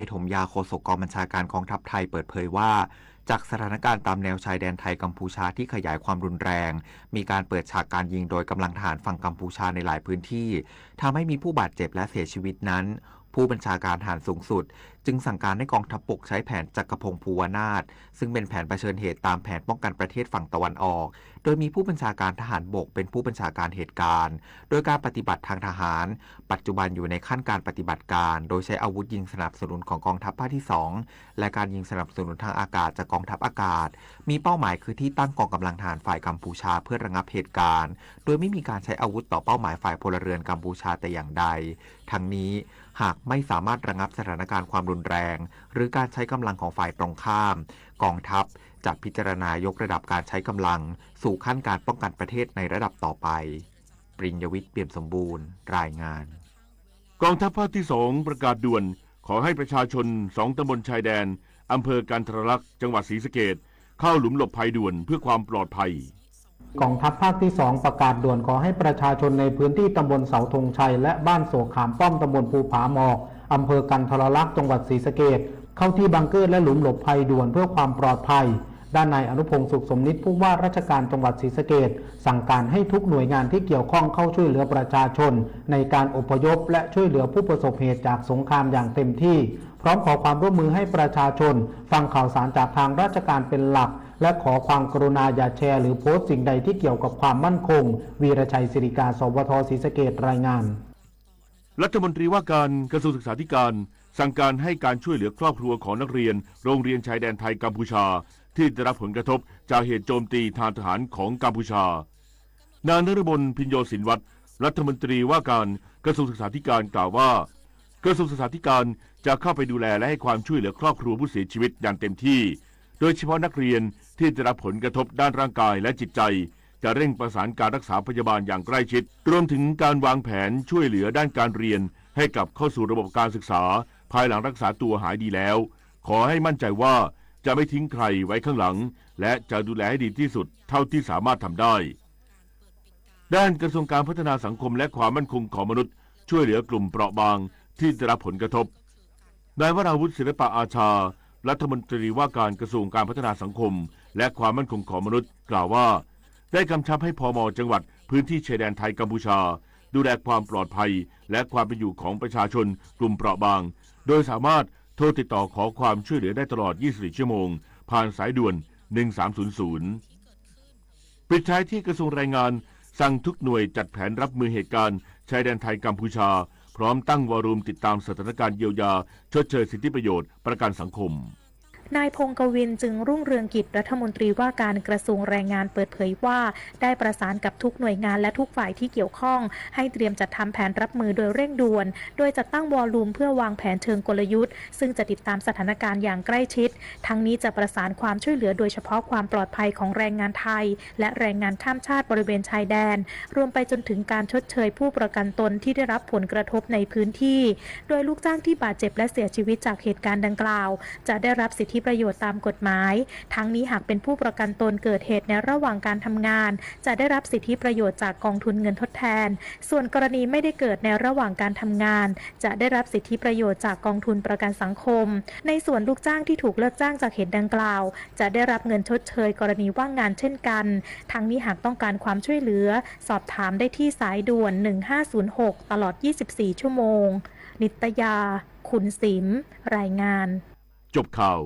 ย ถมยา โฆษกกองบัญชาการกองทัพไทยเปิดเผยว่า จากสถานการณ์ตามแนวชายแดนไทยกัมพูชาที่ขยายความรุนแรง มีการเปิดฉากการยิงโดยกำลังทหารฝั่งกัมพูชาในหลายพื้นที่ ทำให้มีผู้บาดเจ็บและเสียชีวิตนั้น ผู้บัญชาการทหารสูงสุด จึงสั่งการให้กองทัพบกใช้แผนจักรพงศ์ภูวนาถ ซึ่งเป็นแผนเผชิญเหตุตามแผนป้องกันประเทศฝั่งตะวันออก โดยมีผู้บัญชาการทหารบกเป็นผู้บัญชาการเหตุการณ์ โดยการปฏิบัติทางทหาร ปัจจุบันอยู่ในขั้นการปฏิบัติการ โดยใช้อาวุธยิงสนับสนุนของกองทัพภาคที่สอง และการยิงสนับสนุนทางอากาศจากกองทัพอากาศ มีเป้าหมายคือที่ตั้งกองกำลังทหารฝ่ายกัมพูชาเพื่อระงับเหตุการณ์ โดยไม่มีการใช้อาวุธต่อเป้าหมายฝ่ายพลเรือนกัมพูชาแต่อย่างใด ทั้งนี้ หากไม่สามารถระงับสถานการณ์ความรุนแรง หรือการใช้กำลังของฝ่ายตรงข้าม กองทัพจะพิจารณายกระดับการใช้กำลังสู่ขั้นการป้องกันประเทศในระดับต่อไป ปริญญวิทย์ เปี่ยมสมบูรณ์ รายงาน กองทัพภาคที่สองประกาศด่วน ขอให้ประชาชนสองตำบลชายแดน อำเภอกันทรลักษณ์ จังหวัดศรีสะเกษ เข้าหลุมหลบภัยด่วนเพื่อความปลอดภัย กองทัพภาคที่สองประกาศด่วนขอให้ประชาชนในพื้นที่ตำบลเสาธงชัยและบ้านโศกขามป้อมตำบลภูผาหมอก อำเภอกันทรลักษณ์ จังหวัดศรีสะเกษ เข้าที่บังเกอร์และหลุมหลบภัยด่วนเพื่อความปลอดภัย ด้านนายอนุพงษ์ สุขสมนิต ผู้ว่าราชการจังหวัดศรีสะเกษ สั่งการให้ทุกหน่วยงานที่เกี่ยวข้องเข้าช่วยเหลือประชาชนในการอพยพและช่วยเหลือผู้ประสบเหตุจากสงครามอย่างเต็มที่ พร้อมขอความร่วมมือให้ประชาชนฟังข่าวสารจากทางราชการเป็นหลัก และขอความกรุณาอย่าแชร์หรือโพสต์สิ่งใดที่เกี่ยวกับความมั่นคง วีรชัย ศิริกา สวท ศรีสะเกษ รายงาน รัฐมนตรีว่าการกระทรวงศึกษาธิการ สั่งการให้การช่วยเหลือครอบครัวของนักเรียนโรงเรียนชายแดนไทยกัมพูชา ที่ได้รับผลกระทบจากเหตุโจมตีทางทหารของกัมพูชา นางนฤมล พิญโยศินวัตร รัฐมนตรีว่าการกระทรวงศึกษาธิการกล่าวว่า กระทรวงศึกษาธิการจะเข้าไปดูแลและให้ความช่วยเหลือครอบครัวผู้เสียชีวิตอย่างเต็มที่ โดยเฉพาะนักเรียนที่ได้รับผลกระทบด้านร่างกายและจิตใจ จะเร่งประสานการรักษาพยาบาลอย่างใกล้ชิด รวมถึงการวางแผนช่วยเหลือด้านการเรียนให้กลับเข้าสู่ระบบการศึกษา ภายหลังรักษาตัวหายดีแล้ว ขอให้มั่นใจว่าจะไม่ทิ้งใครไว้ข้างหลัง และจะดูแลให้ดีที่สุดเท่าที่สามารถทำได้ ด้านกระทรวงการพัฒนาสังคมและความมั่นคงของมนุษย์ ช่วยเหลือกลุ่มเปราะบางที่ได้รับผลกระทบ นายวราวุธ ศิลปะอาชา รัฐมนตรีว่าการกระทรวงการพัฒนาสังคม และความมั่นคงของมนุษย์ กล่าวว่า ได้กำชับให้ พม จังหวัดพื้นที่ชายแดนไทยกัมพูชา ดูแลความปลอดภัย และความเป็นอยู่ของประชาชนกลุ่มเปราะบาง โดยสามารถโทรติดต่อขอความช่วยเหลือได้ตลอด ยี่สิบสี่ ชั่วโมง ผ่านสายด่วน หนึ่งสามศูนย์ศูนย์ ปิดท้ายที่กระทรวงแรงงาน สั่งทุกหน่วยจัดแผนรับมือเหตุการณ์ชายแดนไทยกัมพูชา พร้อมตั้งวอลลุ่มติดตามสถานการณ์เยียวยาชดเชยสิทธิประโยชน์ประกันสังคม นายพงษ์กวิน จึงรุ่งเรืองกิจ รัฐมนตรีว่าการกระทรวงแรงงานเปิดเผยว่า ได้ประสานกับทุกหน่วยงานและทุกฝ่ายที่เกี่ยวข้อง ให้เตรียมจัดทำแผนรับมือโดยเร่งด่วน โดยจัดตั้งวอลลุ่มเพื่อวางแผนเชิงกลยุทธ์ ซึ่งจะติดตามสถานการณ์อย่างใกล้ชิด ทั้งนี้จะประสานความช่วยเหลือโดยเฉพาะความปลอดภัยของแรงงานไทย และแรงงานข้ามชาติบริเวณชายแดน รวมไปจนถึงการชดเชยผู้ประกันตนที่ได้รับผลกระทบในพื้นที่ โดยลูกจ้างที่บาดเจ็บและเสียชีวิตจากเหตุการณ์ดังกล่าว จะได้รับสิทธิประโยชน์ตามกฎหมาย ทั้งนี้หากเป็นผู้ประกันตนเกิดเหตุในระหว่างการทำงาน จะได้รับสิทธิประโยชน์จากกองทุนเงินทดแทน ส่วนกรณีไม่ได้เกิดในระหว่างการทำงาน จะได้รับสิทธิประโยชน์จากกองทุนประกันสังคม ในส่วนลูกจ้างที่ถูกเลิกจ้างจากเหตุดังกล่าว จะได้รับเงินชดเชยกรณีว่างงานเช่นกัน ทั้งนี้หากต้องการความช่วยเหลือ สอบถามได้ที่สายด่วน หนึ่งห้าศูนย์หก ตลอด ยี่สิบสี่ ชั่วโมง นิตยา ขุนสิม รายงาน จบข่าว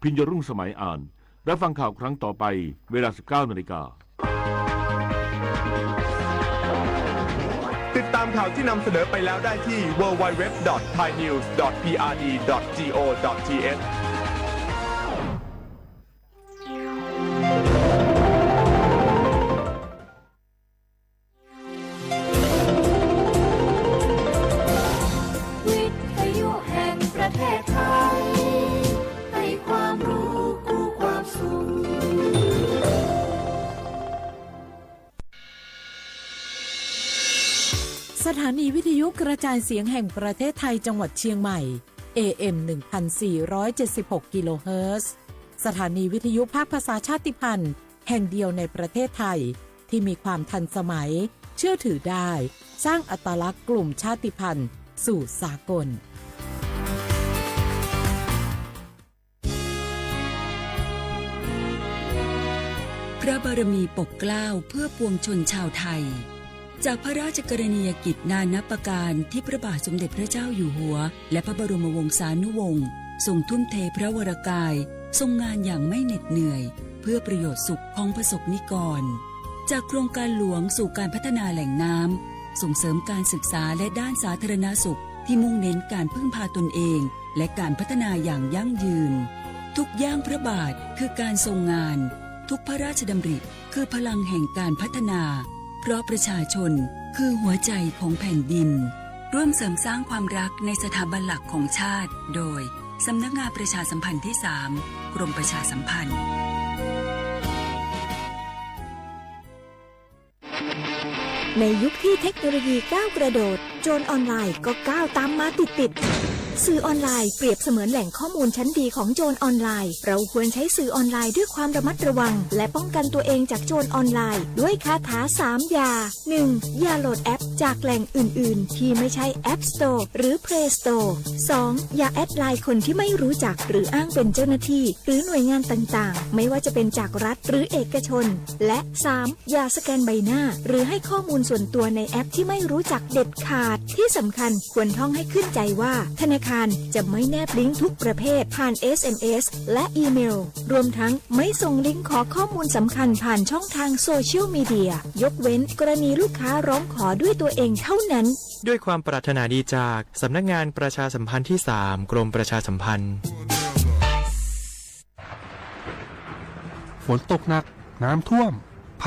พิญโยรุ่งสมัยอ่าน รับฟังข่าวครั้งต่อไป เวลา สิบเก้า นาฬิกา ติดตามข่าวที่นำเสนอไปแล้วได้ที่ ดับเบิลยู ดับเบิลยู ดับเบิลยู ดอท ไทยนิวส์ ดอท พีอาร์ดี ดอท จีโอ ดอท ทีเอช วิทยุแห่งประเทศไทย ให้ความรู้คู่ความสุข สถานีวิทยุกระจายเสียงแห่งประเทศไทยจังหวัดเชียงใหม่ เอ เอ็ม หนึ่งพันสี่ร้อยเจ็ดสิบหก กิโลเฮิรตซ์ สถานีวิทยุภาคภาษาชาติพันธุ์แห่งเดียวในประเทศไทย ที่มีความทันสมัย เชื่อถือได้ สร้างอัตลักษณ์กลุ่มชาติพันธุ์สู่สากล เอ พระบารมีปกเกล้าเพื่อปวงชนชาวไทย จากพระราชกรณียกิจนานับประการที่พระบาทสมเด็จพระเจ้าอยู่หัว และพระบรมวงศานุวงศ์ ทรงทุ่มเทพระวรกาย ทรงงานอย่างไม่เหน็ดเหนื่อย เพื่อประโยชน์สุขของประสบนิกร จากโครงการหลวงสู่การพัฒนาแหล่งน้ำ ส่งเสริมการศึกษาและด้านสาธารณสุขที่มุ่งเน้นการพึ่งพาตนเอง และการพัฒนาอย่างยั่งยืน ทุกย่างพระบาทคือการทรงงาน ทุกพระราชดำริคือพลังแห่งการพัฒนา เพราะประชาชนคือหัวใจของแผ่นดิน ร่วมเสริมสร้างความรักในสถาบันหลักของชาติ โดย สำนักงานประชาสัมพันธ์ที่สาม กรมประชาสัมพันธ์ ในยุคที่เทคโนโลยีก้าวกระโดด โจรออนไลน์ก็ก้าวตามมาติดๆ สื่อออนไลน์เปรียบเสมือนแหล่งข้อมูลชั้นดีของโจรออนไลน์ เราควรใช้สื่อออนไลน์ด้วยความระมัดระวัง และป้องกันตัวเองจากโจรออนไลน์ ด้วยคาถาสามอย่า หนึ่ง อย่าโหลดแอปจากแหล่งอื่นๆ ที่ไม่ใช่ App Store หรือ Play Store สอง อย่าแอดไลน์คนที่ไม่รู้จัก หรืออ้างเป็นเจ้าหน้าที่ หรือหน่วยงานต่างๆ ไม่ว่าจะเป็นจากรัฐหรือเอกชน และ สาม อย่าสแกนใบหน้า หรือให้ข้อมูลส่วนตัวในแอปที่ไม่รู้จักเด็ดขาด ที่สำคัญควรท่องให้ขึ้นใจว่า ธนาคารจะไม่แนบลิงก์ทุกประเภทผ่าน เอสเอ็มเอส และอีเมล รวมทั้งไม่ส่งลิงก์ขอข้อมูลสำคัญผ่านช่องทางโซเชียลมีเดีย ยกเว้นกรณีลูกค้าร้องขอด้วยตัวเองเท่านั้น ด้วยความปรารถนาดีจากสำนักงานประชาสัมพันธ์ที่สาม กรมประชาสัมพันธ์ ฝนตกหนัก น้ำท่วม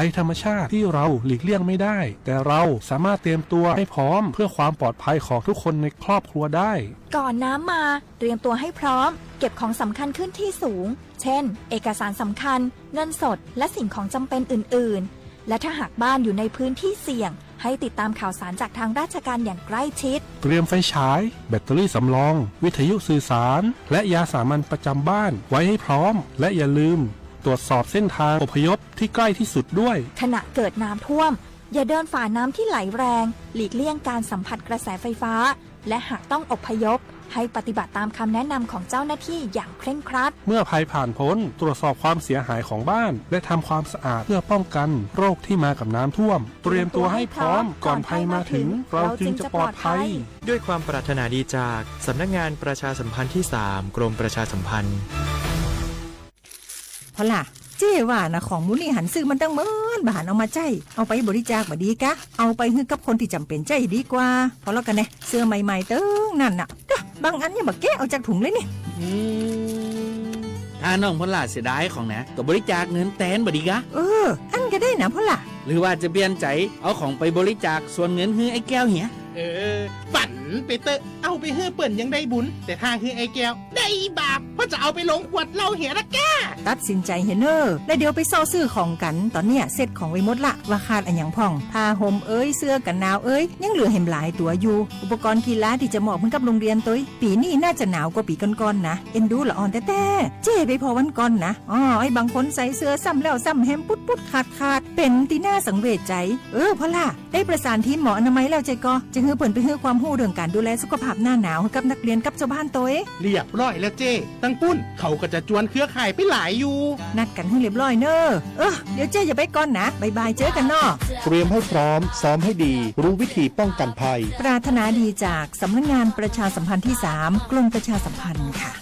ภัยธรรมชาติที่เราหลีกเลี่ยงไม่ได้ แต่เราสามารถเตรียมตัวให้พร้อมเพื่อความปลอดภัยของทุกคนในครอบครัวได้ ก่อนน้ำมา เตรียมตัวให้พร้อม เก็บของสำคัญขึ้นที่สูง เช่น เอกสารสำคัญ เงินสด และสิ่งของจำเป็นอื่นๆ และถ้าหากบ้านอยู่ในพื้นที่เสี่ยง ให้ติดตามข่าวสารจากทางราชการอย่างใกล้ชิด เตรียมไฟฉาย แบตเตอรี่สำรอง วิทยุสื่อสาร และยาสามัญประจำบ้านไว้ให้พร้อม และอย่าลืมตรวจสอบเส้นทางอพยพที่ใกล้ที่สุดด้วย ขณะเกิดน้ำท่วม อย่าเดินฝ่าน้ำที่ไหลแรง หลีกเลี่ยงการสัมผัสกระแสไฟฟ้า และหากต้องอพยพ ให้ปฏิบัติตามคำแนะนำของเจ้าหน้าที่อย่างเคร่งครัด เมื่อภัยผ่านพ้น ตรวจสอบความเสียหายของบ้าน และทำความสะอาดเพื่อป้องกันโรคที่มากับน้ำท่วม เตรียมตัวให้พร้อมก่อนภัยมาถึง เราจึงจะปลอดภัย ด้วยความปรารถนาดีจากสำนักงานประชาสัมพันธ์ที่สาม กรมประชาสัมพันธ์ พอล่ะ เจ้ว่านะ ของหมู่นี่หันซื้อมันตั้งเมิน บ่หันเอามาใช้ เอาไปบริจาคบ่ดีกะ เอาไปหื้อกับคนที่จำเป็นใช้ดีกว่า พอแล้วกันแน่ เสื้อใหม่ๆ เติงนั่นน่ะ เด้อ บางอันยังบ่แกะออกจากถุงเลยนี่ อืม ถ้าน้องพอลล่าเสียดายของนะ ก็บริจาคเงินแตนบ่ดีกะ เออ อันก็ได้นะพอลล่า หรือว่าจะเปลี่ยนใจเอาของไปบริจาคส่วนเงินหื้อไอ้แก้วเหีย เออ ฝันไปเตอะ เอาไปหื้อเปิ้นยังได้บุญ แต่ถ้าหื้อไอ้แก้ว ได้บาป เพราะจะเอาไปลงขวดเหล้าเหียนะก้า ตัดสินใจเหียเนอ แล้วเดี๋ยวไปเซาะซื้อของกัน ตอนเนี้ยเซ็ตของไว้หมดละ ว่าขาดอะหยังพ่อง ผ้าห่มเอ้ย เสื้อกันหนาวเอ้ย ยังเหลือแหมหลายตั๋วอยู่ อุปกรณ์กีฬาที่จะมอบให้กับโรงเรียนตวย ปีนี้น่าจะหนาวกว่าปีก่อนๆ นะ เอ็นดูละอ่อนแต๊ๆ เจ้ไปพ้อวันก่อนนะ อ้อ ไอ้บางคนใส่เสื้อซ้ำแล้วซ้ำแฮม ปุ๊ดๆ ขาดๆ เป็นตี้น่าสังเวชใจ เออ พอลล่า ได้ประสานทีมหมออนามัยแล้วเจ้าก่อ จะหื้อเปิ้นไปหื้อความรู้เรื่องการดูแลสุขภาพหน้าหนาวให้กับนักเรียนกับชาวบ้านตวย เรียบร้อยแล้วเจ้ ตังปุ้น เขาก็จะจวนเครือข่ายไปหลายอยู่ นัดกันให้เรียบร้อยเนอ เออ เดี๋ยวเจ้อย่าไปก่อนนะ บ๊ายบาย เจอกันเนาะ เตรียมให้พร้อม ซ้อมให้ดี รู้วิธีป้องกันภัย ปรารถนาดีจากสำนักงานประชาสัมพันธ์ที่สาม กรมประชาสัมพันธ์ค่ะ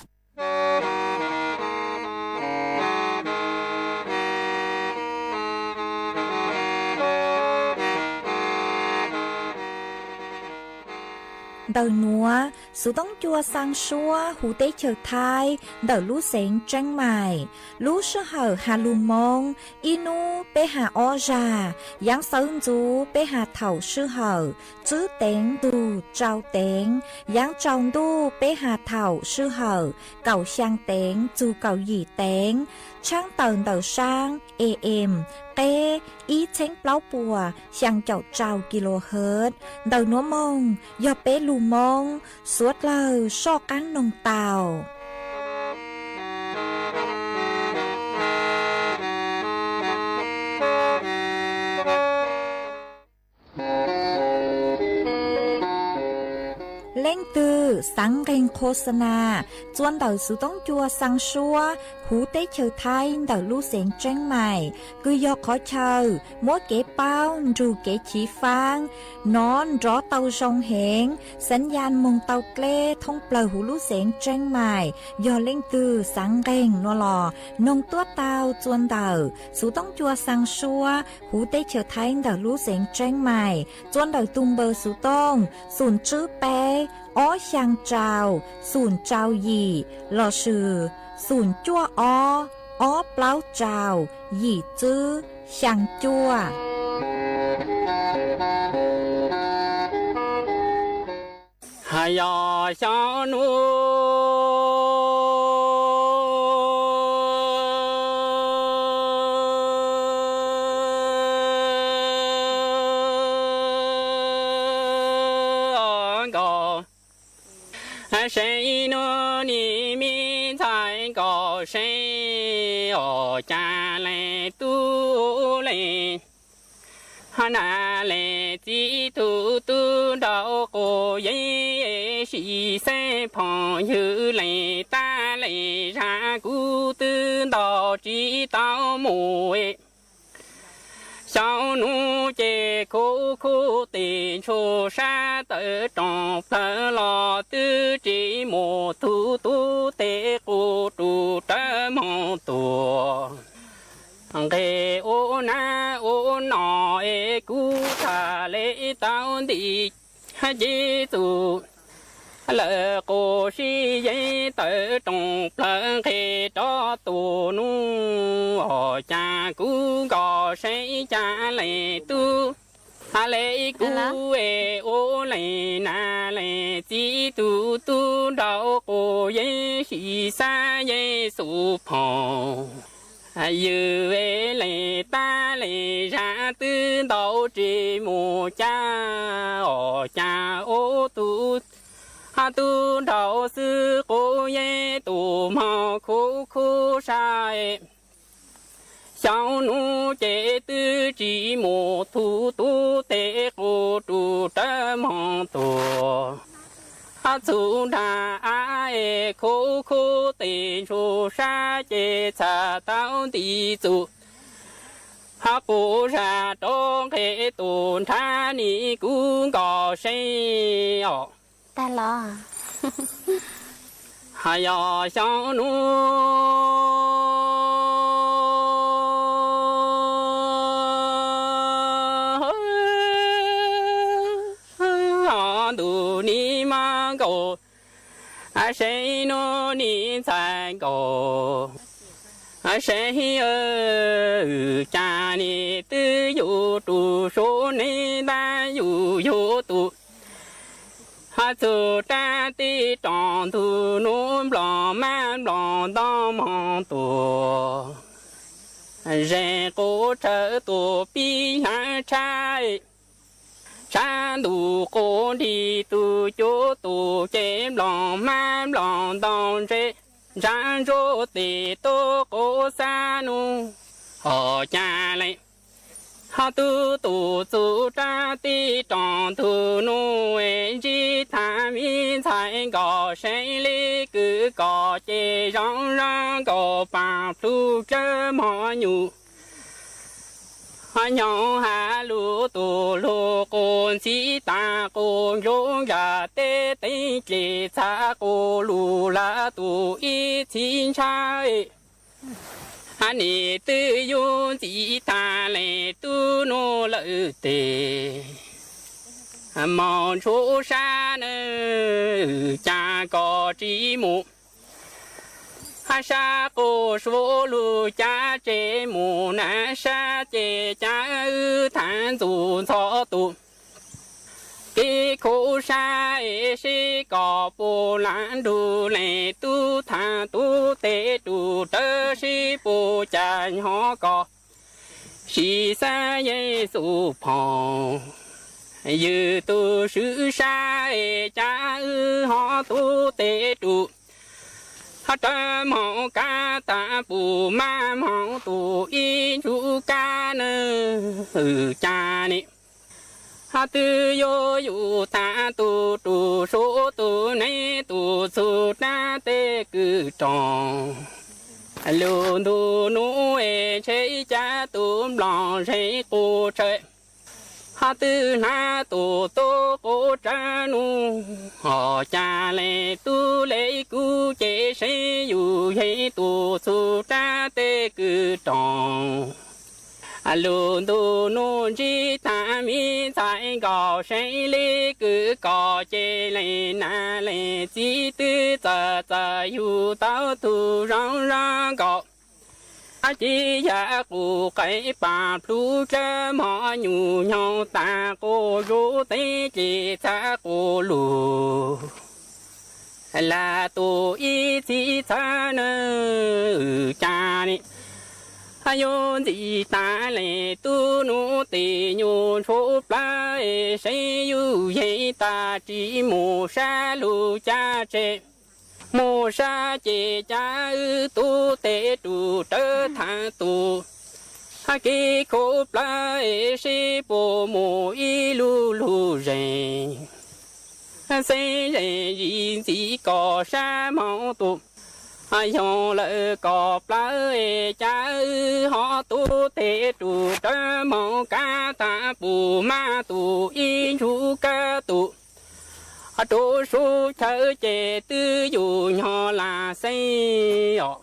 Ntawm nuav, xuv toob cua xaa suab huv teb chaws Thaib ntawm lub xeev Tseeb Maim. Lub sij hawm has lug Moob, ib nub peb has ob zag, yaav xawv ntxuv peb has thaum sij hawm tswb teev txug tsau teev, yaav tsaus ntuj peb has thaum sij hawm kaum xyaa teev txug kaum yim teev, tshaab tawm ntawm saab AM qeb ib txheeb plaub puas xyaa caum rau kilohertz. Ntawm nuav moog yog peb lug Moob, suav dlawg soj qaab noog tau. Leej twg Xaav nqeeg qhuas xa nas txua ntawm xuv toob cua xaa suab huv teb chaws Thaib ntawm lub xeev Tseeb Mais, kws yog qhov chaw muab kev paub nrug kev chiv faab nov nrov tau zoo heev, xaav yaj moog tau dleb thoob plawg huv lub xeev Tseeb Mais. Yog leej twg xaav nqeeg no los noog tuab tau txua ntawm xuv toob cua xaa suab huv teb chaws Thaib ntawm lub xeev Tseeb Mais txua ntawm tug npawb xuv tooj xoom tswb peb ob xyaa rau xoom rau yim lossis xoom cuaj ob ob plaub rau yim tswb xyaa cuaj. Yog xyoo nub nkaus, seem nub nim me ntxhais nkaus seem, os cas leej tub leej na leej txiv tug tub nraug quas yeeb, sim xeeb phooj ywg leej tab leej zag kuv twb ntaus tsis tau mus. Xyoo nub ces khuv khuv tes ntshua sab tawm rooj plawg los twb tsis mus, tug tub tes qus rus rawv moog tuag. Nqes ua nab ua no es kuv tham le tau nti ces txug lawm quas sib yeeb tawm rooj plawg nqes rov tuaj nub, os cas kuv nkaus seem cas leej tub, ha le kuv es ua leej na leej txiv tug tub nraug quas yeeb, sim xav yeej xub phooj ywg leej tab leej zag twb ntaus tsis mus cas, os cas ua tug tub nraug xwb quas yeeb tus moog khuv khuv sab. Xyoo nub ces twb tsis mus, tug tub tes qus rus rawv moog tuag. Txug nraag av es khuv khuv tes ntshua sab ces txhaj tau nti txug, ho quas zag rov nqes tus nrhav nim kuv nkaus seem os. Tag los. Yog xyoo nub ntuj nim mas nkaus, seem nub nim ntxhais nkaus, seem cas nim twb yug rus suav neeg ntab yug yug tus, ho txug rab teb rooj ntug nub nplos mab nplos ntoo moog tuag. Zeeg quas tshawv tus pib hlaav tshab, tshab ntuj quas nrig tus cuab tus ces nplos mab nplos ntoo ntse, ntsab ntsuab tes tuab quas xab nub, os cas leej ho tub tus txug rab teb rooj ntug nub, ntsib thav me ntxhais nkaus seem le kws kos ces zoo zoo nkaus paag plhu cawv mog nyuj. Nyob has lug tus lug quas ntxhib tas quas ntsuab nkaag teb teeb dlej txhav quas lug lawm tus ib txhib ntshab. Nim twb yug ntxhib tas leej tub nub lawm tes, moog ntsuab sab na cas kos tsis mus. Hab sab quas suav lug cav tsev mus na sab ces cav wb thav ntxug ntxhov tus. Kev khuv sab es sib kos puas lav nrug leej tub thav tub tes rus rawv sib puas cas hnov kos. Sim xav yeej xub phooj ywg tug swb sab es cav wb hov tub tes rus, hov rawv moog kab tas pum mab moog tus ib ntsuj kab na cas nim Hov twb yog yus tag tus rus sub tus neeb tus txug rab teb kwj roog. Lug ntu nub es ntshe ib cab tus nplooj zeeg quj tsawv, hov twb hnav tus tub quj tsawv nub. Hos cas le tub le kuv ces seb yus yeej tus txug rab teb kwj roog. Lug ntu nub ntsib tag me ntxhais nkaus seb le kwv koj ces leej nam leej txiv twb txawm txawm yug tau tug zoo zoo nkaus. Ab ci yam qus qev pam plhu dlawb mog nyuj nyoog tas quj zuj teb ces txhab quj lug. Lam tus ib txhij txhawb nws cas ne, yuav ntxim tas le tub nub tes nyuj ntsuab plawv es seb yus yeej tas tsis mus sab lug cas tseg. Mus sab ces cas wb tub tes rus rawv thaj tus, hab kev khuv plawv es seb puas mus ib lub lug zeeg. Xeeb zeej yim ntxiv koj sab moog tus, yog lawm koj plawv es cas wb ho tub tes rus rawv moog kab tas pum mab tus ib ntsug kab tus, rua sub chaw ces twb yus nyob lam xeeb os.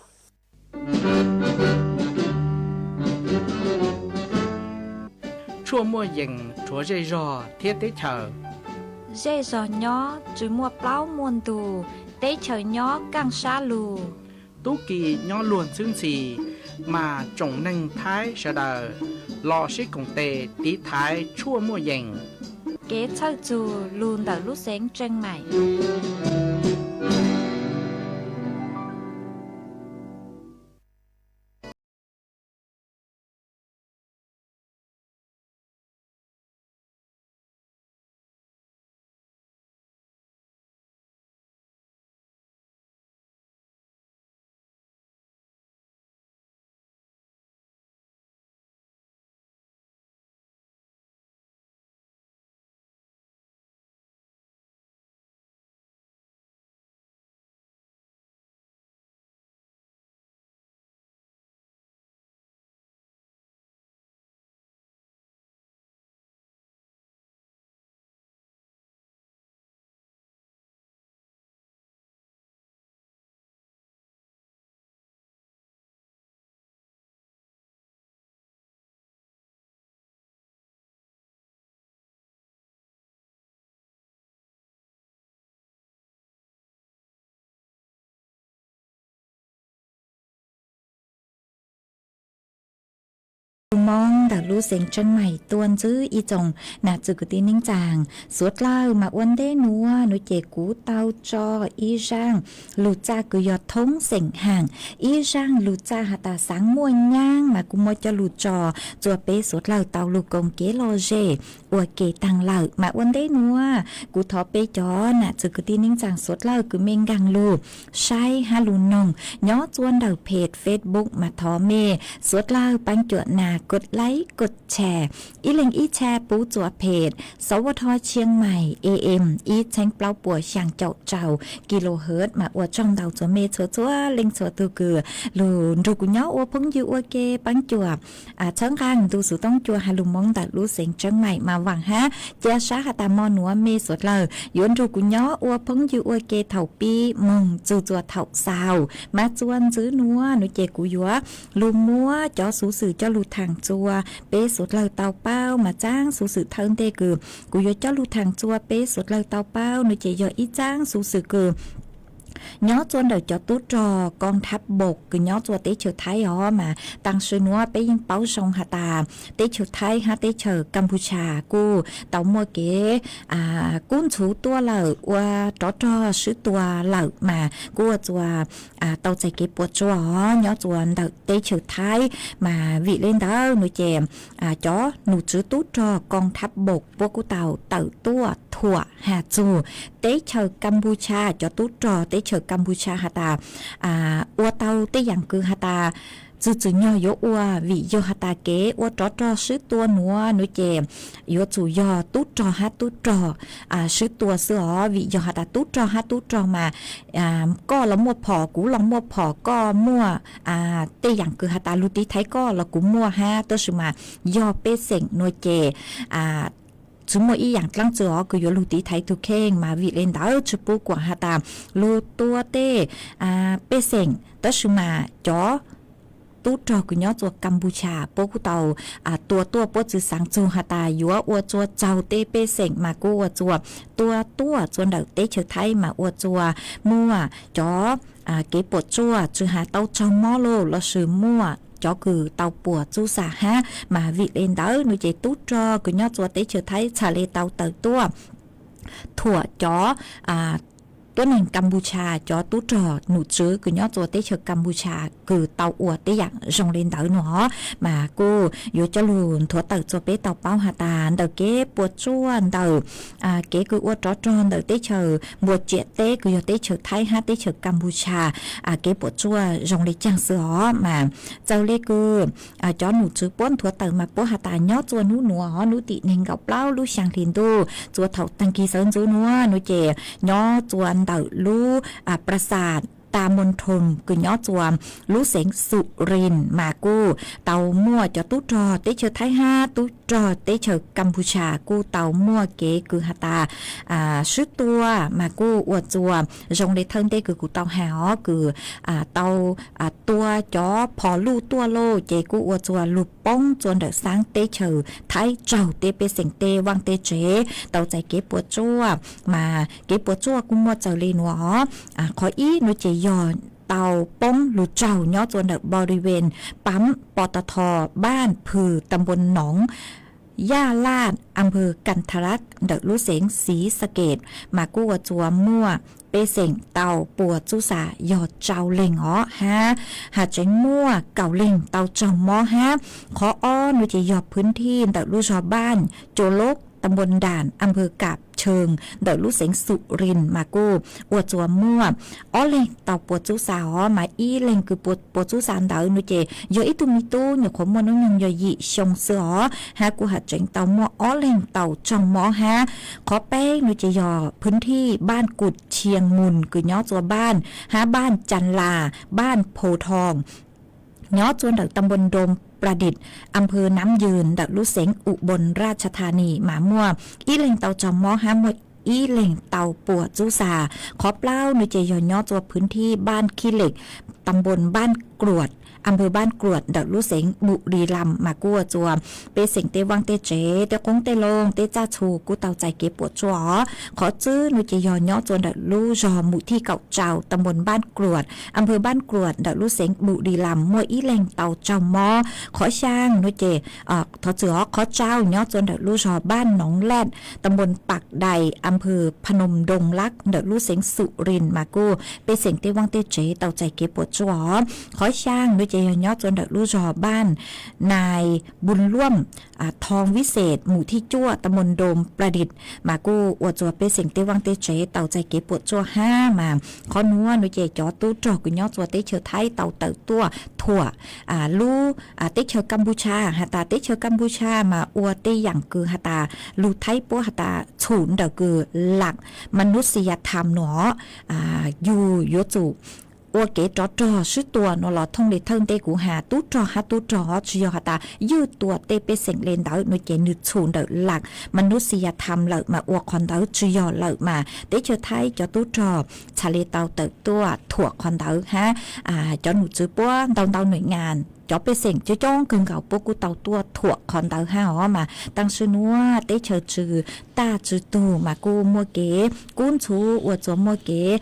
Tshuaj muaj yees rhuav zej zog thiab teb chaws. Zej zog nyob tsis muaj plaub muaj ntug, teb chaws nyob kaaj sab lug. Tub ki nyob luag ntxhwb ntxhi, mas tsoom neeg Thaib sawv daws los sib koom tes tiv thaiv tshuaj muaj yees. Kev txhawj txug lug ntawm lub xeev Tseej Maim. Lug Moob ntawm lub xeev Tseeb Maim tuaj ntxwb ib tsoom nam txwv kwv tij neej tsaa suav dlawg mas ua ntej nuav nuav ces kuv tau tso ib zaaj lug txaj kws yog thoob xeem haam, ib zaaj lug txaj has tas xaav muaj nyaab mas kuv muab coj lug tso txuas peb suav dlawg tau lug koom kev lom zem ua ke taag lawm. Mas ua ntej nuav kuv thov peb cov nam txwv kwv tij neej tsaa suav dlawg kws mej nkaag lug saib hab lug noog nyob txua ntawm phem Facebook mas thov mej suav dlawg paab cuam nas kod laib kod tshare, ib leeg ib tshare pub txua phem Sawv Tho Tshiab Mais A M ib txheeb plaub puas xyaa caum rau kilohertz mas ua tsaug ntau txhua mej txhua txhua leej txhua tug kws lug nrug kuv nyob ua phooj ywg ua ke paab cuam txhawb nqaa ntu xuv toob cua has lug Moob ntawm lub xeev Tseeb Maim mas vaam hab ca sab has tas mo nuav mej suav dlawg yuav nrug kuv nyob ua phooj ywg ua ke thaum pib moog txug txua thaum xaus mas txua ntxwv nuav nuav ces kuv yuav lug muab cov xuv xwm coj lug thaam txua peb suav dlawg tau paub mas txaab xuv xwm thawj ntej kws kuv yuav coj lug thaam txua peb suav dlawg tau paub nuav ces yog ib txaab xuv xwm kws nyob txua ntawm cov tub rog koom thab npaum kws nyob txua teb chaws Thaib os mas taam sim nuav peb yeej paub zoo has tas teb chaws Thaib hab teb chaws Kampuchea kuj tau muaj kev kub ntxhuv tuaj lawm ua rov rog swb tua lawm mas kuj ua txua tau txais kev puas tsuaj os nyob txua ntawm teb chaws Thaib mas vim le ntawd nuav ces cov num tswv tub rog koom thab npaum puab kuj tau tawm tuaj thuam has txug teb chaws Kampuchea cov tub rog teb chaws Kampuchea has tas ua tau tej yaam kws has tas txwm txwm nyog yuav ua, vim yog has tas kev ua rov rog swb tua nuav nuav ces yuav tsum yog tub rog hab tub rog swb tua xwb os. Vim yog has tas tub rog hab tub rog mas koj los muaj phom, kuv los muaj phom, koj muaj tej yaam kws has tas lug tiv thaiv koj los kuv muaj hab, tab sis mas yog pej xeem nuav ces tsi muaj ib yaam dlaab tsi os kws yuav lug tiv thaiv tug kheej. Mas vim le ntawd tsi pub kuam has tas lug tua tej pej xeem, tab sis mas cov tub rog kws nyob tsua Kampuchea puab kuj tau tua tuaj, puab tsi xaav txug has tas yuav ua tsua txaug tej pej xeem mas kuj ua tsua tua tuaj tsua ntawm teb chaws Thaib mas ua tsua muaj cov kev puam tsuaj tsi has tau raug mob los lossis muaj cov kws tau puas txub xas hab. Mas vim le ntawd nuav ces tub rog kws nyob tsua teb chaws Thaib txhad le tau tawm tuaj thuam cov tuab neeg Kampuchea, cov tub rog nom tswv kws nyob tsua teb chaws Kampuchea kws tau ua tej yaam zoo le ntawd nuav. Mas kuj yuav coj lug nthuav tawm tsua peb tau paub has tas ntawm kev puas tsuaj ntawm kev kws ua rov rog ntawm teb chaws npuas ciam teb kws yog teb chaws Thaib hab teb chaws Kampuchea kev puas tsuaj zoo le caag xwb os. Mas txawm le kws cov nom tswv puab nthuav tawm mas puab has tas nyob tsua nub nuav, nub tim neeg nkaum plaub lub xyaa hli ntuj, tsua thaum taag kis sawv ntxuv nuav nuav ces nyob tsua ntawm lub pras xas Tas Moos Thoo kws nyob tsua lub xeev Xus Ris mas kuj tau muaj cov tub rog teb chaws Thaib hab tub rog teb chaws Kampuchea kuj tau muaj kev kws has tas swb tua mas kuj ua tsua zoo le thawj ntej kws kuv tau has os, kws tau tua cov phom luj tuaj lauj ces kuj ua tsua lug poob tsua ntawm xaab teb chaws Thaib raug tej pej xeem tej vaaj tej tsev tau txais kev puas tsuaj. Mas kev puas tsuaj kuj muaj txawm le nuav os. Qhov ib nuav ces yog tau poob lug raug nyob tsua ntawm boriven pam pov ta tho baaj Phws ta npuon Noov Yaj Laj am pawg Kan Tha Laj ntawm lub xeev Xiv Xa Kes mas kuj ua tsua muaj pej xeem tau puas txub xas yog rau leeg os hab has tseev muaj kaum leeg tau raug mob hab. Qhov ob nuav ces yog phwv thij ntawm lub zog baaj Cua Loj ta npuon Ntaam am pawg Kam Tsheej ntawm lub xeev Xus Ris mas kuj ua tsua muaj ob leeg tau puas txub xas os. Mas ib leeg kws puas txub xas ntawd nuav ces yog ib tug me tub nyuam qhuav muaj nub nyoog yog yim xyoo xwb os hab kuj has tseev tau muaj ob leeg tau raug mob hab. Qhov peb nuav ces yog phwv thij baaj Kut Tshiang Moos kws nyob tsua baaj hab baaj Caa Las, baaj Pho Thoo nyob tsua ntawm ta npuon Doo Pra Dis am pawg Nam Yws ntawm lub xeev U Boos Raj Tha Ni mas muaj ib leeg tau raug mob hab muaj ib leeg tau puas txub xas. Qhov plaub nuav ces yog nyob tsua phwv thij baaj Khij Lej ta npuon Baaj Kruam am pawg Baaj Kruam ntawm lub xeev Npum Dis Las mas kuj ua tsua pej xeem tej vaaj tej tsev tej qoob tej loo tej tsaj txhu kuj tau txais kev puas tsuaj os. Qhov tsib nuav ces yog nyob tsua ntawm lub zog Npum Thij Kaum Tsau ta npuon Baaj Kruam am pawg Baaj Kruam ntawm lub xeev Npum Dis Las muaj ib leeg tau raug mob. Qhov xyaa nuav ces thov txwm os, qhov tsau nyob tsua ntawm lub zog Baaj Noov Laj ta npuon Pak Dai am pawg Pha Noom Doo Laj ntawm lub xeev Xus Ris mas kuj pej xeem tej vaaj tej tsev tau txais kev puas tsuaj os. Qhov xyaa nuav ces yog nyob tsua ntawm lub zog baaj Nais Npun Luam Thoo Vij Xes Npum Thij Cuaj ta npuon Doo Pra Dis mas kuj ua tsua pej xeem tej vaaj tej tsev tau txais kev puas tsuaj hab. Mas qhov nuav nuav ces cov tub rog kws nyob tsua teb chaws Thaib tau tawm tuaj thuam lub teb chaws Kampuchea has tas teb chaws Kampuchea mas ua tej yaam kws has tas lug Thaib puab has tas txhum ntawm kws lam ma nub xi ya tham nuav, yug yuav tsum ua kev rov rog swb tua nuav los thooj le thawj ntej kuv has tub rog hab tub rog os, tsi yog has tas ywj tua tej pej xeem le ntawd nuav ces nwg txhum ntawm lam ma nub xi ya tham lawm mas ua qhov ntawd tsi yog lawm mas teb chaws Thaib cov tub rog txhad le tau tawm tuaj thuam qhov ntawd hab. Cov nom tswv puab ntau ntau nuam nyas cov pej xeem coob coob kawg nkaus puab kuj tau tuaj thuam qhov ntawd hab os. Mas taam sim nuav teb chaws tsi tag tsi tug mas kuj muaj kev kub ntxhuv ua tsua muaj kev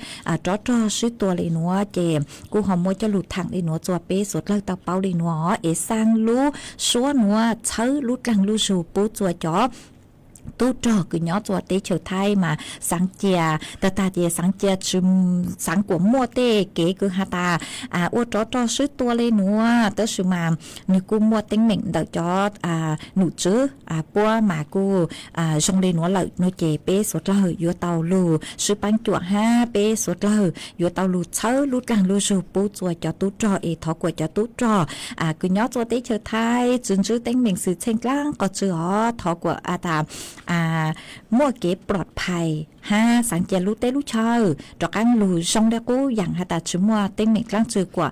rov rog swb tua le nuav ces kuj ho muab coj lug thaam le nuav tsua peb suav dlawg tau paub le nuav os. Es xaa lub suab nuav txhawb lub dlaag lub zug pub tsua cov tub rog kws nyob txua teb chaws Thaib mas xaav cia, tag tag ces xaav cia tsi, xaav kuas muaj tej kev kws has tas ua rov rog swb tua le nuav, tab sis mas nwg kuj muaj teeb meem ntawm cov num tswv puab mas kuj zoo le nuav lawm no ces peb suav dlawg yuav tau lug swb paab cuam hab peb suav dlawg yuav tau lug txhawb lub dlaag lub zug pub txua cov tub rog es thov kuas cov tub rog kws nyob txua teb chaws Thaib tsi ntsib teeb meem xwm txheej dlaab qhov twg os, thov kuas tas muaj kev ploj phais hab xaav cia lub teb lub chaw rov qaab lug zoo le qub yaam has tas tsi muaj teeb meem dlaab tsi kuas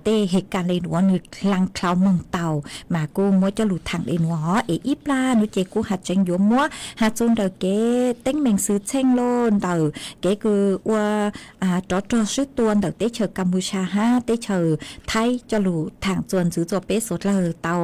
tej his kas le nuav nwg dlaag dlhau moog tau mas kuj muab coj lug thaam le nuav os. Es ib plag nuav ces kuv has tseev yuav muab has txug ntawm kev teeb meem xwm txheej los ntawm kev kws ua rov rog swb tua ntawm teb chaws Kapusa hab teb chaws Thaib coj lug thaam txuas ntxiv txua peb suav dlawg tau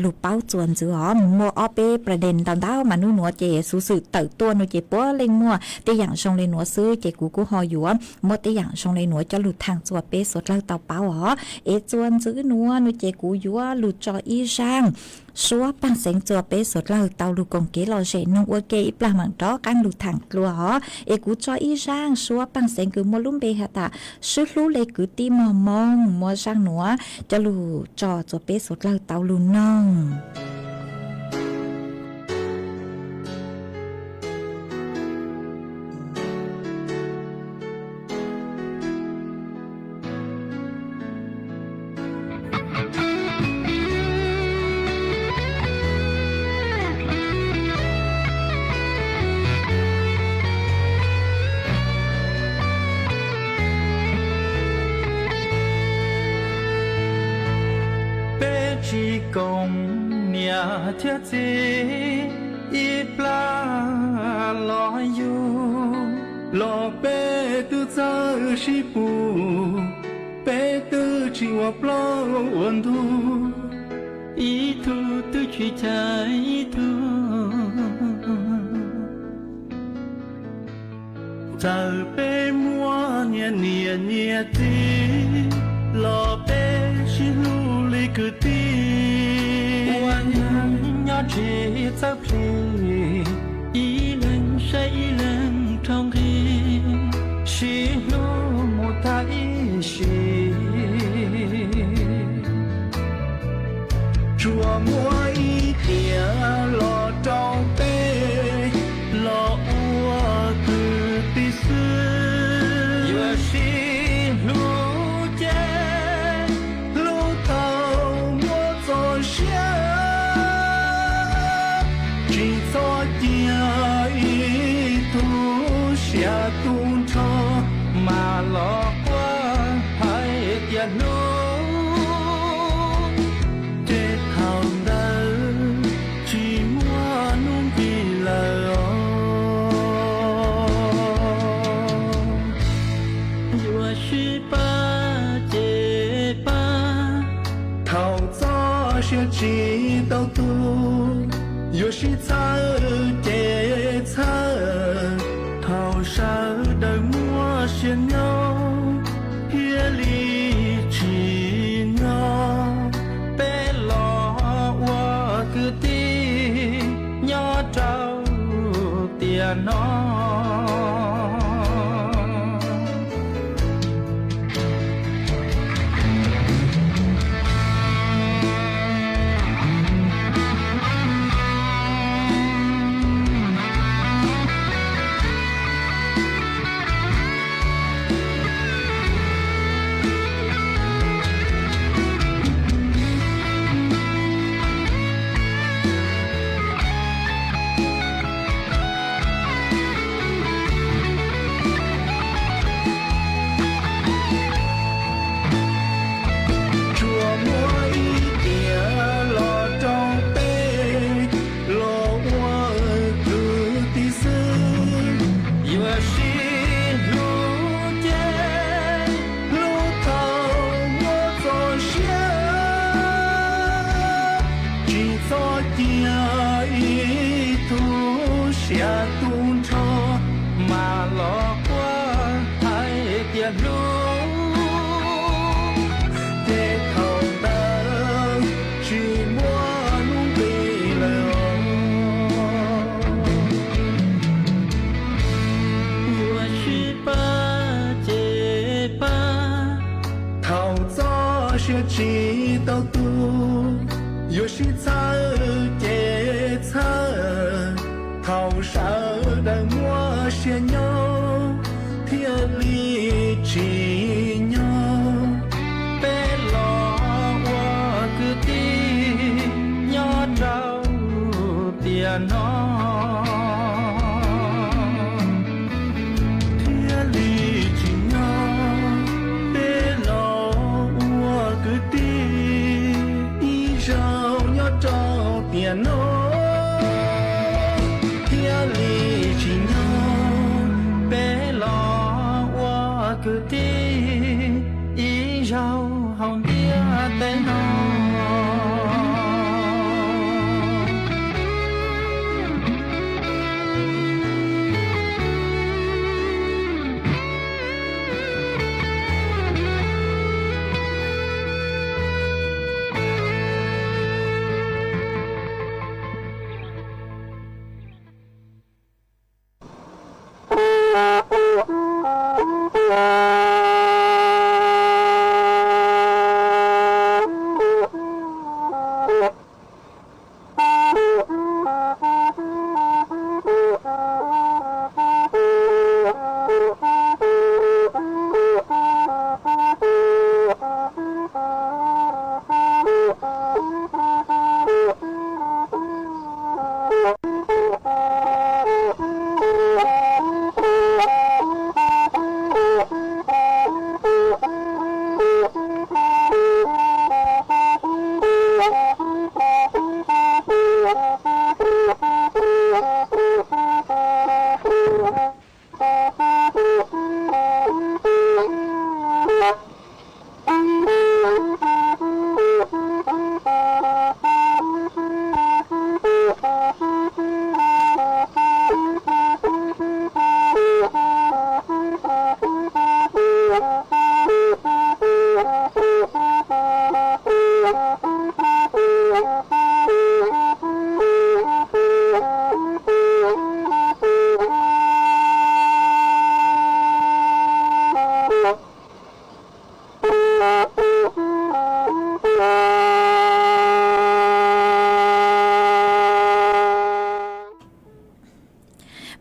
lug paub txuas ntxiv os. Muaj ob peb pla dees ntau ntau mas nub nuav ces xuv xwm tawm tuaj nuav ces puab leej muaj tej yaam zoo le nuav xwb ces kuv kuj ho yuav muab tej yaam zoo le nuav coj lug thaam txua peb suav dlawg tau paub os. Es txuas ntxiv nuav nuav ces kuv yuav lug tso ib zaaj suab paaj xeev txua peb suav dlawg tau lug koom kev lom zem noog ua ke ib plag maam rov qaab lug thaam dlua os. Es kuv tso ib zaaj suab paaj xeev kws muaj lub npe has tas Sib Hlub Le Kwv Tij Mog Moo, muab zaaj nuav coj lug tso txua peb suav dlawg tau lug noog. Peb tsis koom niam thiab txiv ib plag los yug, los peb twb txawj sib pum, peb twb tsis ua plaub ua ntug, ib tug twb tsis chais ib tug. Txawm peb muaj nyias niam nyias txiv los peb sib hlub li kwv tij, ua neej nyob tsis txawj plig, ib leeg saib ib leeg rau nqi, sib hlub mus tag ib sim. Tsuas muaj ib tiam los rau peb los ua kwv tij xwb, yuav sib hlub ces hlub tau muaj txoj sia, tsis txhob cia ib tug sia tu nrho, mas los quaj hais tias hlub, ces thaum ntawd tsis muaj hnub nqis lawm os. Yuav sib pab ces pab, thaum txoj sia tsis tau tu, yuav sib txhawb ces txhawb, thaum sawv daws muaj sia nyob thiaj li tsim nyog, peb los ua kwv tij nyob rau tiam no. Thaum txoj sia tsis tau tu, yuav sib txhawb ces txhawb. Thaum sawv daws muaj sia nyob, thiaj li tsis nyob. Peb los ua kwv tij nyob rau tiam no, thiaj li tsis nyob. Peb los ua kwv tij ib zaug nyob rau tiam no, thiaj li tsis nyob. Peb los ua kwv tij ib zaug hauv ntiaj teb no.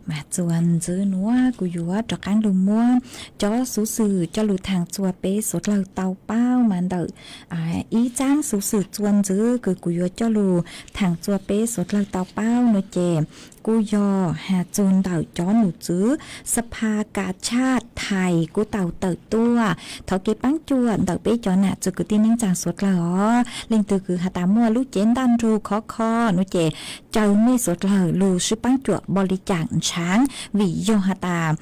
Mas txuas ntxiv nuav kuv yuav rov qaab lug muab cov xuv xwm coj lug thaam txuas peb suav dlawg tau paub mas ntawm ib txaab xuv xwm txuas ntxiv kws kuv yuav coj lug thaam txuas peb suav dlawg tau paub nuav ces kuj yog has txug ntawm cov num tswv Saphas Kas Tshaj Thais kuj tau tawm tuaj thov kev paab cuam ntawm peb cov nam txwv kwv tij neej tsaa suav dlawg os. Leej twg kws has tas muaj lub cev ntaj nrug khov kho nuav ces caw mej suav dlawg lug swb paab cuam npo li cas ntshaav vim yog has tas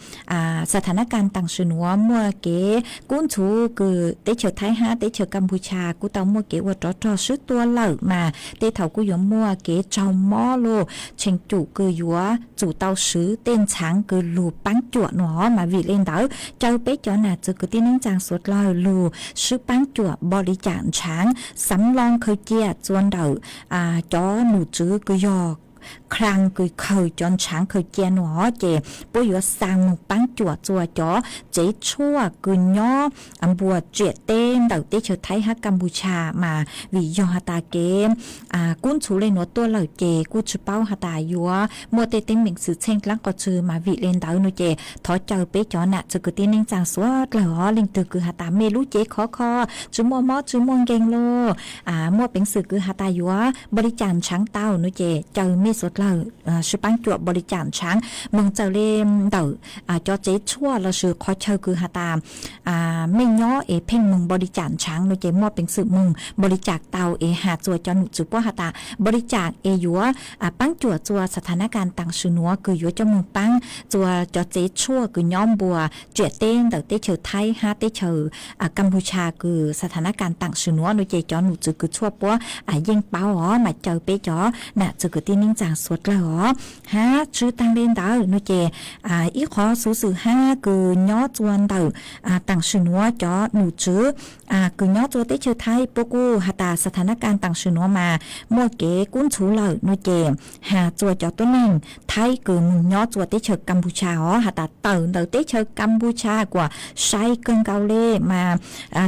xa tha nab kas taam sim nuav muaj kev kub ntxhuv kws teb chaws Thaib hab teb chaws Kas Pus Tshas kuj tau muaj kev ua rov rog swb tua lawm mas tej thaum kuj yuav muaj kev tsaug mob lug, tsheej cum kws yuav tsum tau swv tej ntshaav kws lug paab cuam nuav mas vim le ntawd caw peb cov nam txwv kwv tij neej tsaa suav dlawg lug swb paab cuam npo li cas ntshaav xav loo khaws cia txuas ntawm cov num tswv kws yog khraas kws khaws cov ntshaav khaws cia nuav ces puab yuav xaa moog paab cuam txuas cov tsev tshuaj kws nyob npuas tsiam teb ntawm teb chaws Thaib hab Kas Pus Tshas mas vim yog has tas kev kub ntxhuv le nuav tuaj lawm ces kuj tsi paub has tas yuav muaj tej teeb meem xwm txheej dlaab qhov twg mas vim le ntawd nuav ces thov caw peb cov nam txwv kwv tij neej tsaa suav dlawg os leej twg kws has tas mej lub cev khov kho tsi muaj mob tsi muaj nkeeg lug, muaj peev xwm kws has tas yuav npo li cas ntshaav tau nuav ces caw mej suav dlawg swb paab cuam npo li cas ntshaav moog txawm le ntawm cov tsev tshuaj lossis qhov chaw kws has tas mej nyob es pheej moog npo li cas ntshaav nuav ces muaj peev xwm moog npo li cas tau es has txuas cov num tswv puab has tas npo li cas es yuav paab cuam txuas xa tha nab kas taam sim nuav kws yuav coj moog paab txuas cov tsev tshuaj kws nyob npuas tsiam teb ntawm teb chaws Thaib hab teb chaws Kas Pus Tshas kws xa tha nab kas taam sim nuav nuav ces cov num tswv kws tshuaj puab yeej paub os mas caw peb cov nam txwv kwv tij neej taag suav dlawg os. Hab tsi taag le ntawd no ces ib qhov xuv xwm hab kws nyob tsua ntawm taam sim nuav cov nom tswv kws nyob tsua teb chaws Thaib puab kuj has tas สถานการณ์ taam sim nuav mas muaj kev kub ntxhuv lawm no ces has tsua cov tuab neeg Thaib kws moog nyob tsua teb chaws Kapucia os has tas tawm ntawm teb chaws Kapucia kuas sai kawg nkaus le mas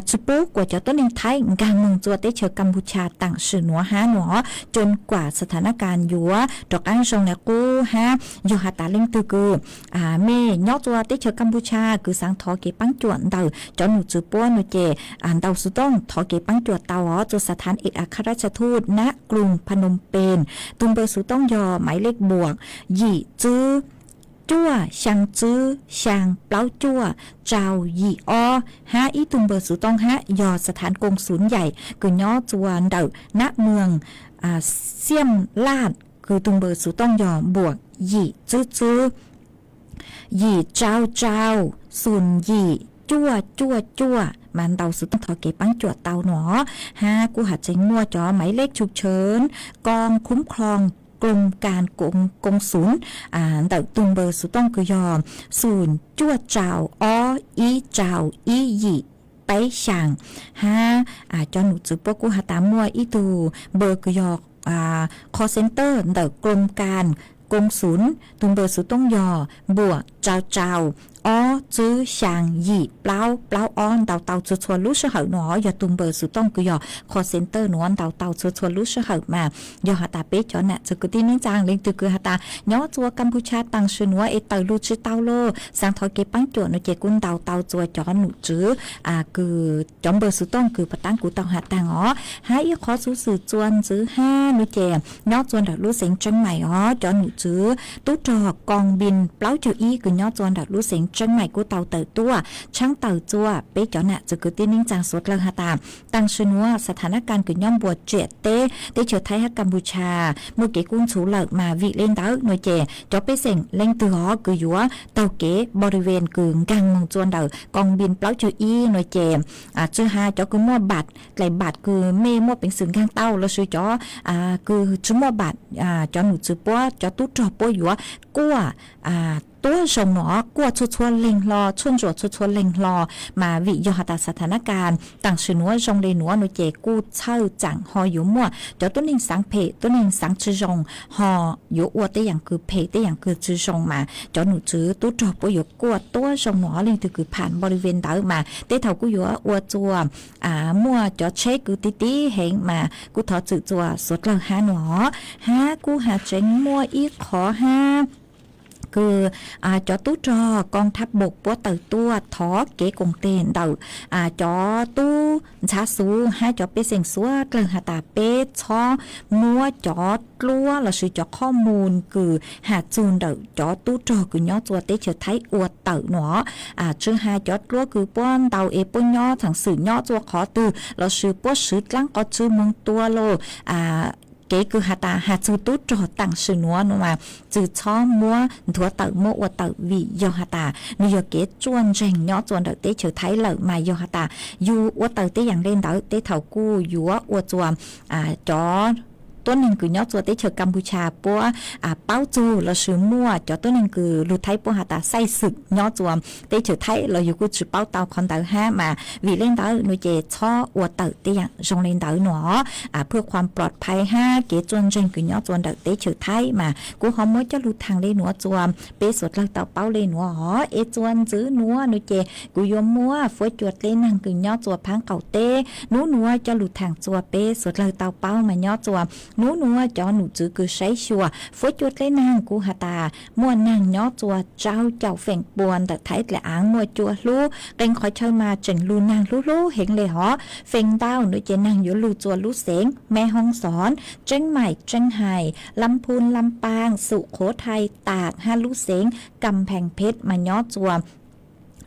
tsi pub kuas cov tuab neeg Thaib nkaag moog tsua teb chaws Kapucia taam sim nuav hab no os, จนกว่า สถานการณ์ yuav rov qaab zoo le qub hab yog has tas leej twg kws mej nyob tsua teb chaws Kapucia kws xaav thov kev paab cuam ntawm cov nom tswv puab no ces ntau xuv tooj thov kev paab cuam tau os tsua สถานเอกอัครราชทูต nab krueg Phnom Penh, tug npawb xuv tooj yog หมายเลขบวก yim tswb cuaj xyaa tswb xyaa plaub cuaj rau yim ob, hab ib tug npawb xuv tooj hab yog สถานกงสุลใหญ่ kws nyob tsua ntawm nab moog Xiam Laj kws tug npawb xuv tooj yog บวก yim tswb tswb yim rau rau xum yim cuaj cuaj cuaj mas ntau xuv tooj thov kev paab cuam tau no hab kuj has tseeb muaj cov หมายเลขฉุกเฉิน กองคุ้มครอง กรมการกงสุล ntawm tug npawb xuv tooj kws yog xum cuaj rau ob ib rau ib yim peb xyaa, hab cov nom tswv puab kuj has tas muaj ib tug npawb kws yog call center ntawm กรมการกงสุล tug npawb xuv tooj yog บวก rau rau ob tswb xyaa yim plaub plaub ob ntau tau txhua txhua lub sij hawm no yog tug npawb xuv tooj kws yog call center nuav ntau tau txhua txhua lub sij hawm mas yog has tas peb cov nam txiv kwv tij neej tsaa leej twg kws has tas nyob tsua Kapucia taam sim nuav es tawm lug tsi tau lug xaav thov kev paab cuam no ces kuj ntau tau tsua cov nom tswv kws cov npawb xuv tooj kws puag ta kuv tau has taag os. Hab ib qhov xuv xwm tsua ntxiv hab no ces nyob tsua ntawm lub xeev Tseeb Maim os cov nom tswv tub rog กองบิน plaub caug ib kws nyob tsua ntawm lub xeev Tseeb Maim kuj tau tawm tuaj tshaab tawm tsua peb cov nam txiv kwv tij neej tsaa suav dlawg has tas taam sim nuav สถานการณ์ kws nyob npuab tsiam teb teb chaws Thaib hab Kapucia muaj kev kub ntxhuv lawm mas vim le ntawd no ces cov pej xeem leej twg os kws yuav taug kev บริเวณ kws nkaag moog tsua ntawm กองบิน plaub caug ib no ces tsi has cov kws muaj บัตร dlaim บัตร kws mej muaj peev xwm nkaag tau lossis cov kws tsi muaj บัตร cov nom tswv puab cov tub rog puab yuav kuaj tuab zoo no kuaj txhua txhua leeg hlo tshuaj ntsuam txhua txhua leeg hlo mas vim yog has tas สถานการณ์ taam sim nuav zoo le nuav no ces kuj txhawj tsaam ho yuav muaj cov tuab neeg xaav phem tuab neeg xaav tsi zoo ho yuav ua tej yaam kws phem tej yaam kws tsi zoo mas cov nom tswv tub rog puab yuav kuaj tuab zoo no leej twg kws ผ่าน บริเวณ ntawd mas tej thaum kuj yuav ua tsua muaj cov tsheb kws ti ti heev mas kuj thov txwm tsua suav dlawg hab no hab kuj has tseeb muaj ib qhov hab kws cov tub rog กองทัพบก puab tawm tuaj thov kev koom teg ntawm cov tub ntxhav xuv hab cov pej xeem suav dlawg has tas peb txhob muab cov dluab lossis cov qhob mus kws has txug ntawm cov tub rog kws nyob tsua teb chaws Thaib ua tawm no tsi has cov dluab kws puab ntaus es puab nyob thaam xwm nyob tsua qhov twg lossis puab swv dlaab qhov tsi moog tua los kev kws has tas has txug tub rog taam sim nuav no mas txwm txhob muab nthuav tawm muab ua tawm vim yog has tas nwg yog kev tsuaj ntseeg nyob tsua ntawm teb chaws Thaib lawm mas yog has tas yug ua tawm tej yaam le ntawd tej thaum kuj yuav ua tsua cov tuab neeg kws nyob tsua teb chaws Kapucia puab paub txug lossis muaj cov tuab neeg kws lug Thaib puab has tas ไส้ศึก nyob tsua teb chaws Thaib los yug kuj tsi paub tau qhov ntawd hab mas vim le ntawd no ces txhob ua tawm tej yaam zoo le ntawd no เพื่อความปลอดภัย hab kev tsuaj ntseeg kws nyob tsua ntawm teb chaws Thaib mas kuv ho muab coj lug thaam le nuav tsua peb suav dlawg tau paub le nuav os. Es tsua ntxiv nuav no ces kuv yuav muab fuab cua dleb naag kws nyob tsua Phaab Qaum teb nub nuav coj lug thaam tsua peb suav dlawg tau paub mas nyob tsua nub nuav cov nom tswv kws saib xyuas fuab cua dleb naag kuj has tas muaj naag nyob tsua rau caum feem pua ntawm Thaib dlaim aav muaj cua hlub qee qhov chaw mas tseem lug naag hlub hlub heev le hov. Feem ntau no ces naag yuav lug tsua lub xeev Meb Hoob Xov, Tseeb Maim, Tseeb Hais, Lab Phub, Lab Paaj, Xum Qhuv Thai, Taam hab lub xeev Kam Pheej Pheb mas nyob tsua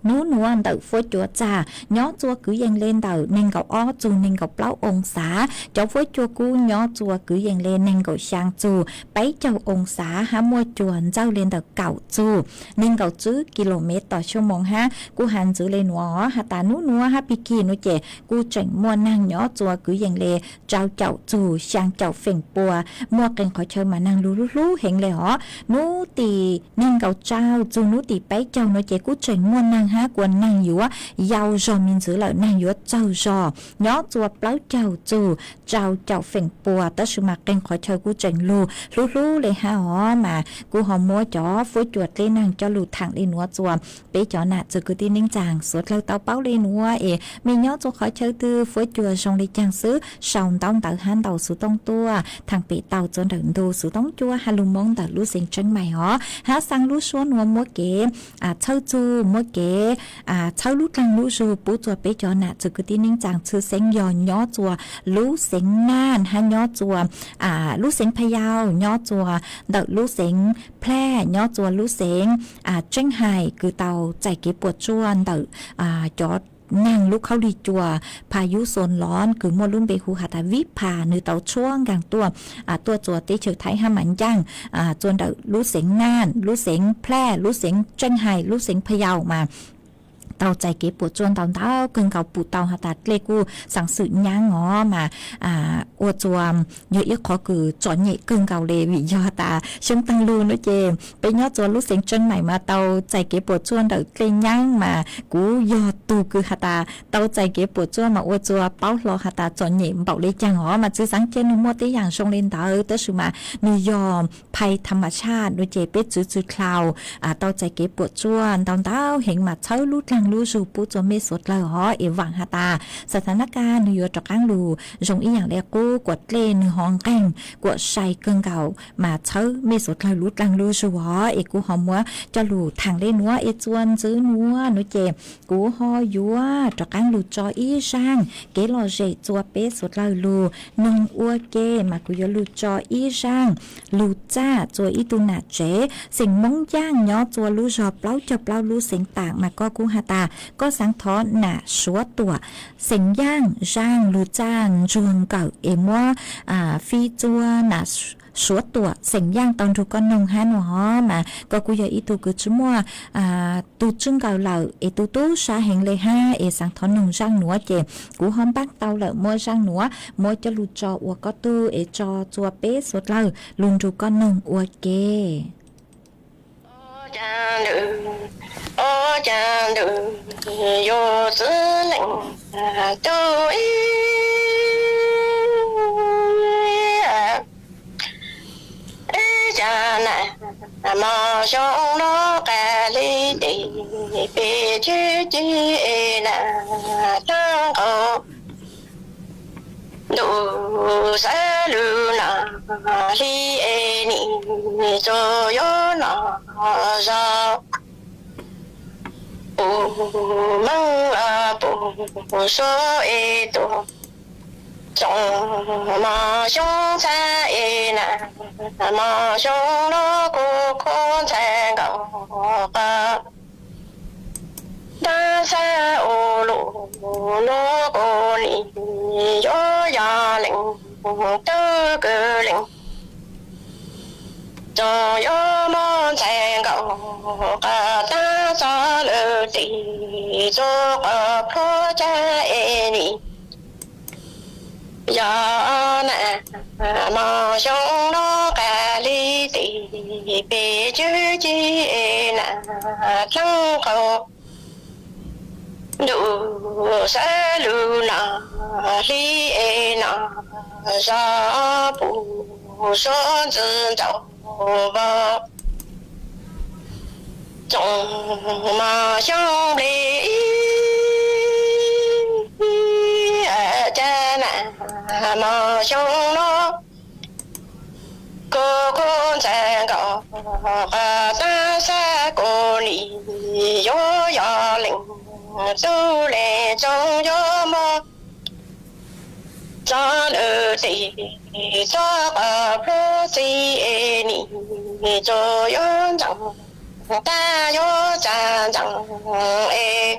Hnub nuav ntawm fuab cua txag nyob txua kwv yees le ntawm neeg nkaum ob txug neeg nkaum plaub oo xav, cov fuab cua kub nyob txua kwv yees le neeg nkaum xyaa txug peb caug oo xav hab muaj cua ntxawj le ntawm kaum txug neeg nkaum tswb kis lus mev tom xuab moos hab. Kuj has ntxiv le nuav has tas hnub nuav hab pig kig nuav ces kuj tseem muaj neeg nyob txua kwv yees le rau caum txug xyaa caum feem pua. Muaj qee qhov chaw mas neeg lug hlub hlub heev le os. Hnub tim neeg nkaum rau txug hnub tim peb caug nuav ces kuj tseem muaj neeg hab kuas neeg yuav yau zog me ntxiv lawm, neeg yuav txawg zog nyob txua plaub caug txug rau caum feem pua, tab sis mas qee qhov chaw kuj tseem lug hlub hlub le hab os. Mas kuj ho muab cov fuab cua dleb neeg coj lug thaam le nuav txua peb cov nam txwv kwv tij neej tsaa suav dlawg tau paub le nuav es mej nyob txua qhov chaw twg fuab cua zoo le caag xwb sau ntaub ntawv hab ntaus xuv tooj tuaj thaam pem tau txua ntawm ntu xuv tooj cuaj has lug Moob ntawm lub xeev Tseeb Mais os. Hab xaa lub suab nuav muab kev txhawb txug, muab kev txhawb lub dlaag lub zug pub txua peb cov nam txwv kwv tij neej tsaa tshwj xeeb yog nyob txua lub xeev Naj hab nyob txua lub xeev Pha Yau, nyob txua ntawm lub xeev Plaj, nyob txua lub xeev Tseeb Hais kws tau txais kev puam tsuaj ntawm cov neeg lub khaub lig cua pha yub xoos loos kws muaj lub npe hu has tas Vib Phas, nwg tau tshuab nkaag tuaj, tuaj txua teb chaws Thaib hab mas ncaaj txua ntawm lub xeev Naj, lub xeev Plaj, lub xeev Tseeb Hais, lub xeev Pha Yau mas tau txais kev puam tsuaj ntau ntau kawg nkaus, pum tau has tas dlej kuj xaa xwm nyaab os mas ua txua yog ib qhov kws txom nyem kawg nkaus le vim yog has tas xyoob taag lug nuav ces peb nyob txua lub xeev Tseeb Mais mas tau txais kev puam tsuaj ntawm dlej nyaab mas kuv yog tug kws has tas tau txais kev puam tsuaj mas ua txua paub hlo has tas txom nyem npaum le caag os. Mas txwv xaav cia nwg muaj tej yaam zoo le ntawd tab sis mas nwg yog phais tham mas tshaj nuav ces peb txwv txwv dlhau tau txais kev puam tsuaj ntau ntau heev mas txhawb lub dlaag lub zug pub txua mej suav dlawg os. Es vaam has tas xa tha nab kaj nwg yuav rov qaab lug zoo ib yaam le qub kuas dlej nwg ho nqeeg kuas sai kawg nkaus mas txhawb mej suav dlawg lub dlaag lub zug os. Es kuv ho muab coj lug thaam le nuav es txua ntxiv nuav nuav ces kuv ho yuav rov qaab lug tso ib zaaj kev lom zem txua peb suav dlawg lug noog ua ke mas kuv yuav lug tso ib zaaj lug txaj txua ib tug nam tsev xeem Moob Yaaj nyob txua lub zog plaub caug plaub lub xeev taam mas koj kuj has tas koj xaav thov nam Suav Tuam xeem Yaaj zaaj lug txaj ntsuag nkawm es muab fij txua nam Suav Tuam xeem Yaaj tau nrug koj noog hab nuav os. Mas koj kuj yog ib tug kws tsi muaj tug tswj nkawm lawm es tug tub sab heev le hab es xaav thov noog zaaj nuav ces kuv ho npaaj tau lawm muaj zaaj nuav muab coj lug tso ua koj tug es tso txua peb suav dlawg lug nrug koj noog ua ke. Ob caag ntawm, ob caag ntawm yuav txwv leej tug ib, ib caag nam mos xyoo nuav qas hli tes peb cwg ci es nam dlaab nqaus ntuj xav lug nam hli es nim txug yuav nam zog pum meej los pum suav es tuaj tsoom mos xyoo txhaj es nam mos xyoo nuav kuv khuv ntxhais nkaus qas taab xab ua luj nuav kuv nim yuav yog leej tub kws leej tsoom yuav muab ntxhais nkaus qas taab txoj lawm tes txug qhov pluag cag es nim yog nam mos xyoo nuav qas hli tes peb cwg ci es nam dlaab nqaus ntuj xav lug nam hli es nam zog pum suav ntxwg ntxaus vog tsoom mos xyoo nplej ib, caag nam mos xyoo nuav kuv khuv ntxhais nkaus qas taab xab kuv nim yuav yog leej tub leej tsoom yuav muab txoj lawm tes txug qhov pluag txij es nim txug yuav ntxhais tag yuav txaj ntxeev es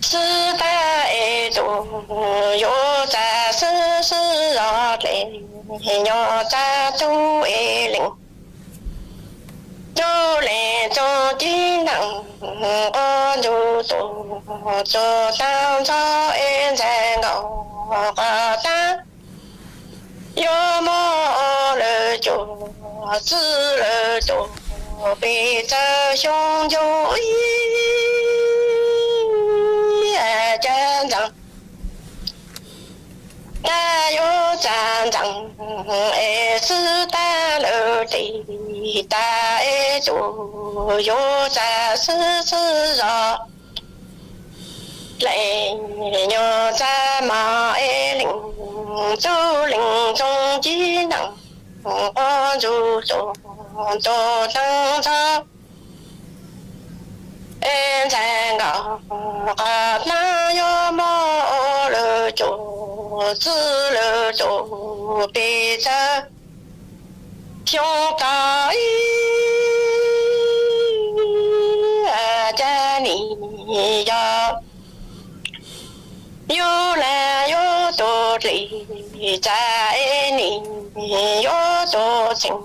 xwb tag es tus yuav txaj xwb xwb zog dlej nyob txaj tub es leej tub leej txoov cib neej nqos ntuj tuaj txog tag nrho es ntxhais nkauj qhov tag yuav muab lawv cuab txwb lawv tuaj pes tsawg xyoo ncuj ib cas ntxeev tag yuav txaj ntxeev es xwb tag lawv tes tag es tus yuav txaj xwb xwb zog dlej nyob txaj mog es leej tub leej txoov cib neej nqos ntuj tuaj txog tag nrho es ntxhais nkauj qhov tag yuav muab lawv cuab txwb lawv tuaj pes tsawg xyoo tag ib cas nim yog yus lam yuav tuaj dlej txaj es nim yuav tuaj txeem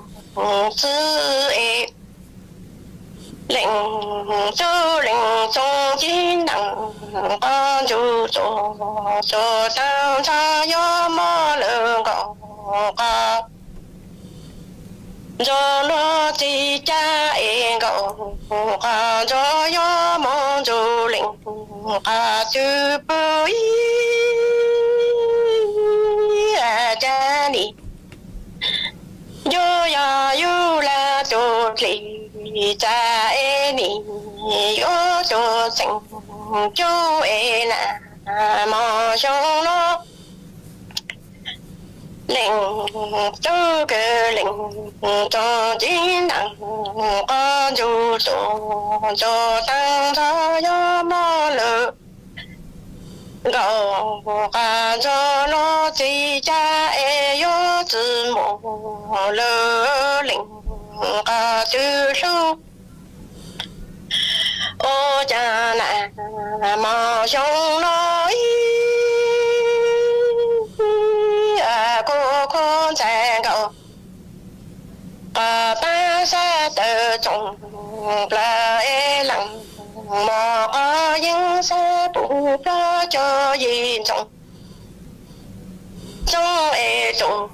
txwv es leej tub leej txoov cib neej nqos ntuj tuaj txog tag nrho yuav muab lawv nkauj qhov ntxog luag txij caj es nkauj qhov ntxog yuav muab ntuj leej qhov twg pw ib cas nim yus yog yus lam tuaj dlej txaj es nim yuav tuaj txeem cub es na mog xyoo no leej tub kawg leej txoov cib neej nqos ntuj tuaj txog tag nrho yuav muab lawv nkauj qhov ntxog luag txij caj es yuav tsis muaj lawv leej qhov twg hlub ua cas na mog xyoo no ib kuj khuv ntxhais nkauj qhov tag sab tawm tsoom plaws es leej mog qhov yeeb sab pus plog cov yim ntxoov txoov es tus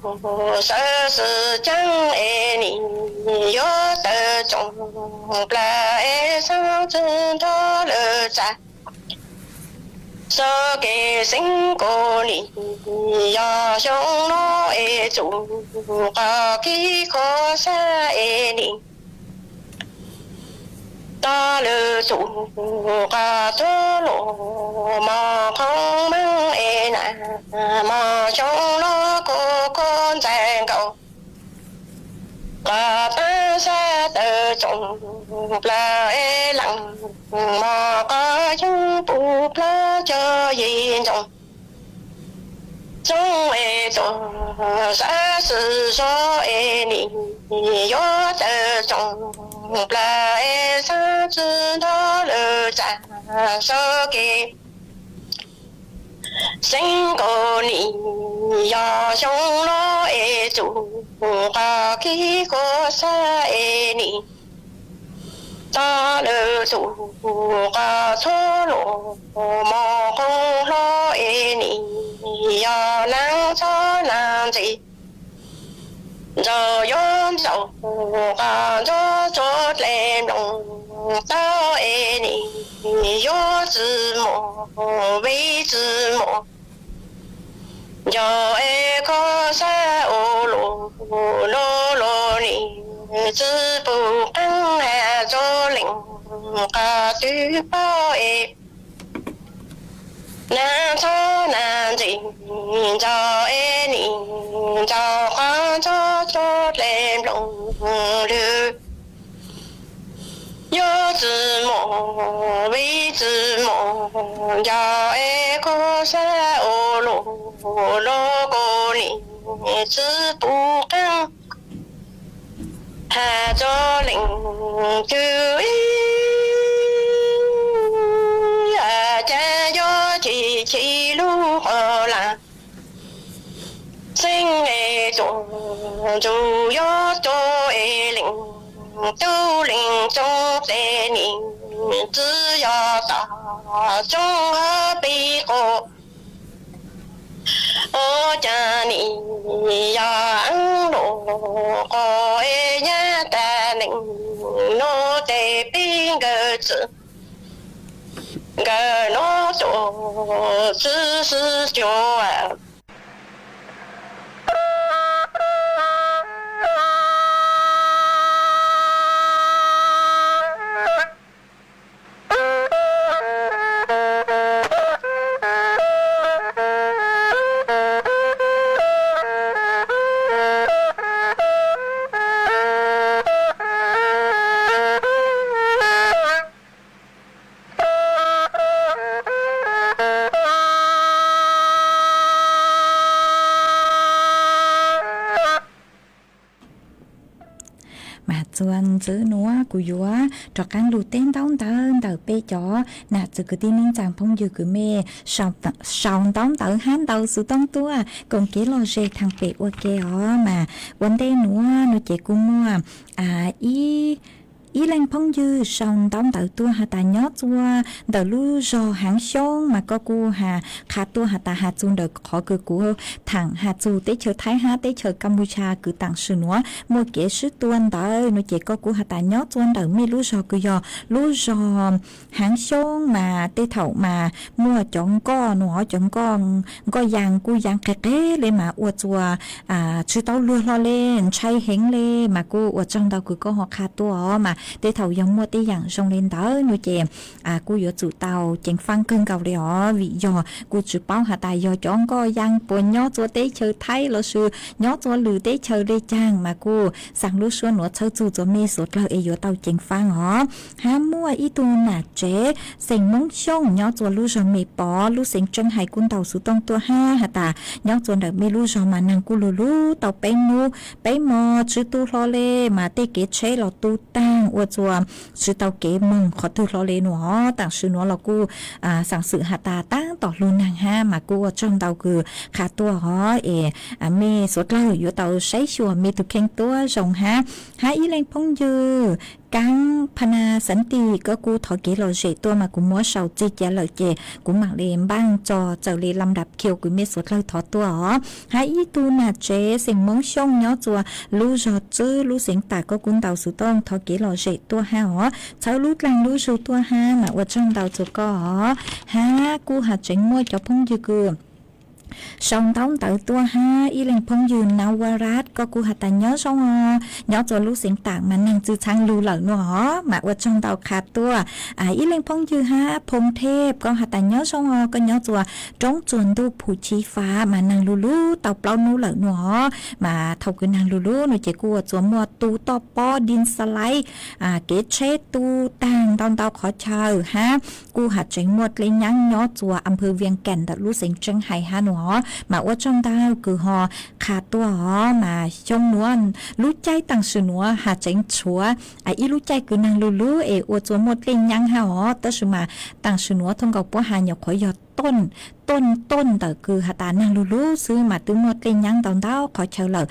sawv xwm ceeb es nim yuav tawm tsoom plaws es xeeb tsis nrog lawv txaj xo kev xeeb kuv nim yog xyoo no es tus qhov kib khuv xab es nim tog lwm tus qhov txhua lus mog qhov meej es na mog xyoo no kuv khuv ntxhais nkauj qhov tag sab tawm tsoom plaws es leej mog qhov yeeb pus plog cov yim ntxoov txoov es tus sawv xwm zog es nim yuav tawm tsoom plaws es xeeb tsis nrog lawv txaj xo kev xeeb kuv nim yog xyoo no es tus qhov kib khuv xab es nim tog lwm tus qhov txhua lus mog qhov hlob es nim yog neeg txhob neeg ntxim ntxaug yuav ntxaug qhov ntxog tsuas dlej nplooj tau es nim yuav tsis muaj vim tsis muaj nco es khuv xab ua luaj luaj luaj nim tsis pub qeeb has txog leej qhov twg paub es neeg txhob neeg ntxim ntxaug es nim ntxaug qhov ntxog tsuas dlej nplooj lwg yuav tsis muaj vim tsis muaj nco es khuv xab ua luaj luaj kuv nim tsis pub qeeb Has txog leej twg ib, cas yuav chim chim lub qhov las, xeeb es tuaj ntsuj yuav tuag es leej tub leej txoog tes nim txwv yog tom tsob hab pib quas. Ua cas nim yog luj qos es nyab tas neej nuav tes pib nkawd txwv, nkawd nuav tuaj txwv xwb cuag. Mas txuas ntxiv nuav kuv yuav rov qaab lug teb ntaub ntawv ntawm peb cov nam txiv kwv tij neej tsaa phooj ywg kws mej sau ntaub ntawv hab ntau xuv tooj tuaj koom kev lom zem thaam pem ua ke os. Mas ua ntej nuav nuav ces kuj muaj ib leej phooj ywg sau ntaub ntawv tuaj has tas nyob txua ntawm lub zog Haav Xyoob, mas koj kuj has qha tuaj has tas has txug ntawm qhov kws kuv thaam has txug teb chaws Thaib hab teb chaws Kapucia kws taam sim nuav muaj kev sib tua ntawd nuav ces koj kuj has tas nyob txua ntawm mej lub zog kws yog lub zog Haav Xyoob mas tej thaum mas muaj cov nkoj nuav, cov nkoj yaa kuj yaa qev qev le mas ua txua tsi tau luag hlo le, ntshai heev le, mas kuj ua tsaug ntau kws koj ho qha tuaj os. Mas tej thaum yog muaj tej yaam zoo le ntawd nuav ces kuj yuav tsum tau ceev faab kawg nkaus le os, vim yog kuj tsi paub has tas yog cov nkoj yaa puas nyob txua teb chaws Thaib lossis nyob txua lwm teb chaws le caag, mas kuj xaa lub suab nuav txhawb txug txua mej suav dlawg es yuav tau ceev faab os. Hab muaj ib tug nam tsev xeem Moob Xyooj nyob txua lub zog Me Pov lub xeev Tseeb Hais kuj ntaus xuv tooj tuaj hab has tas nyob txua ntawm mej lub zog mas naag kuj lug lug tau peb nub peb mo tsi tu hlo le, mas tej kev tsheb los tu taag ua txua tsi tau kev moog qhov twg hlo le nuav. Taam sim nuav los kuj xaa xwm has tas taab tom lug naag hab, mas kuj ua tsaug ntau kws qha tuaj os es mej suav dlawg yuav tau saib xyuas mej tug kheej tuab zoo hab. Hab ib leej phooj ywg Kaab Phana Xanti, koj kuj thov kev lom zem tuaj mas kuv muab sau txig cia lawm ces kuv maam le npaaj tso txawm le lam dam khiu kws mej suav dlawg thov tuaj os. Hab ib tug nam tsev xeem Moob Xyooj nyob txua lub zog Tswb lub xeev Tam, koj kuj ntaus xuv tooj thov kev lom zem tuaj hab os. Txhawb lub dlaag lub zug tuaj hab, mas ua tsaug ntau txua koj os. Hab kuj has tseev muaj cov phooj ywg kws sau ntaub ntawv tuaj hab ib leej phooj ywg Navarad, koj kuj has tas nyob zoo os, nyob txua lub xeev Tam mas naag tsi txhaav lug lawm nuav os, mas ua tsaug ntau qha tuaj. Ib leej phooj ywg hab Phoo Thej, koj has tas nyob zoo os, koj nyob txua roob txuas ntuj Phu Chi Fav mas naag lug lug tau plaub nub lawm nuav os, mas thaum kws naag lug lug nuav ces kuj ua txua muaj tu toj pob din xa laib, kev tsheb tu taag ntau ntau qhov chaw hab kuj has tseev muaj dlej nyaab nyob txua am phw Vias Kam ntawm lub xeev Tseeb Hais hab nuav os, mas ua tsaug ntau kws ho qha tuaj os. Mas xyoo nuav lub caij taam sim nuav has tseev tshuav ib lub caij kws naag lug lug es ua txua muaj dlej nyaab hab os, tab sis mas taam sim nuav thooj nkaus puab has nyuam qhuav yog tooj tooj ntawm kws has tas naag lug lug xwb mas twb muaj dlej nyaab ntau ntau qhov chaw lawm.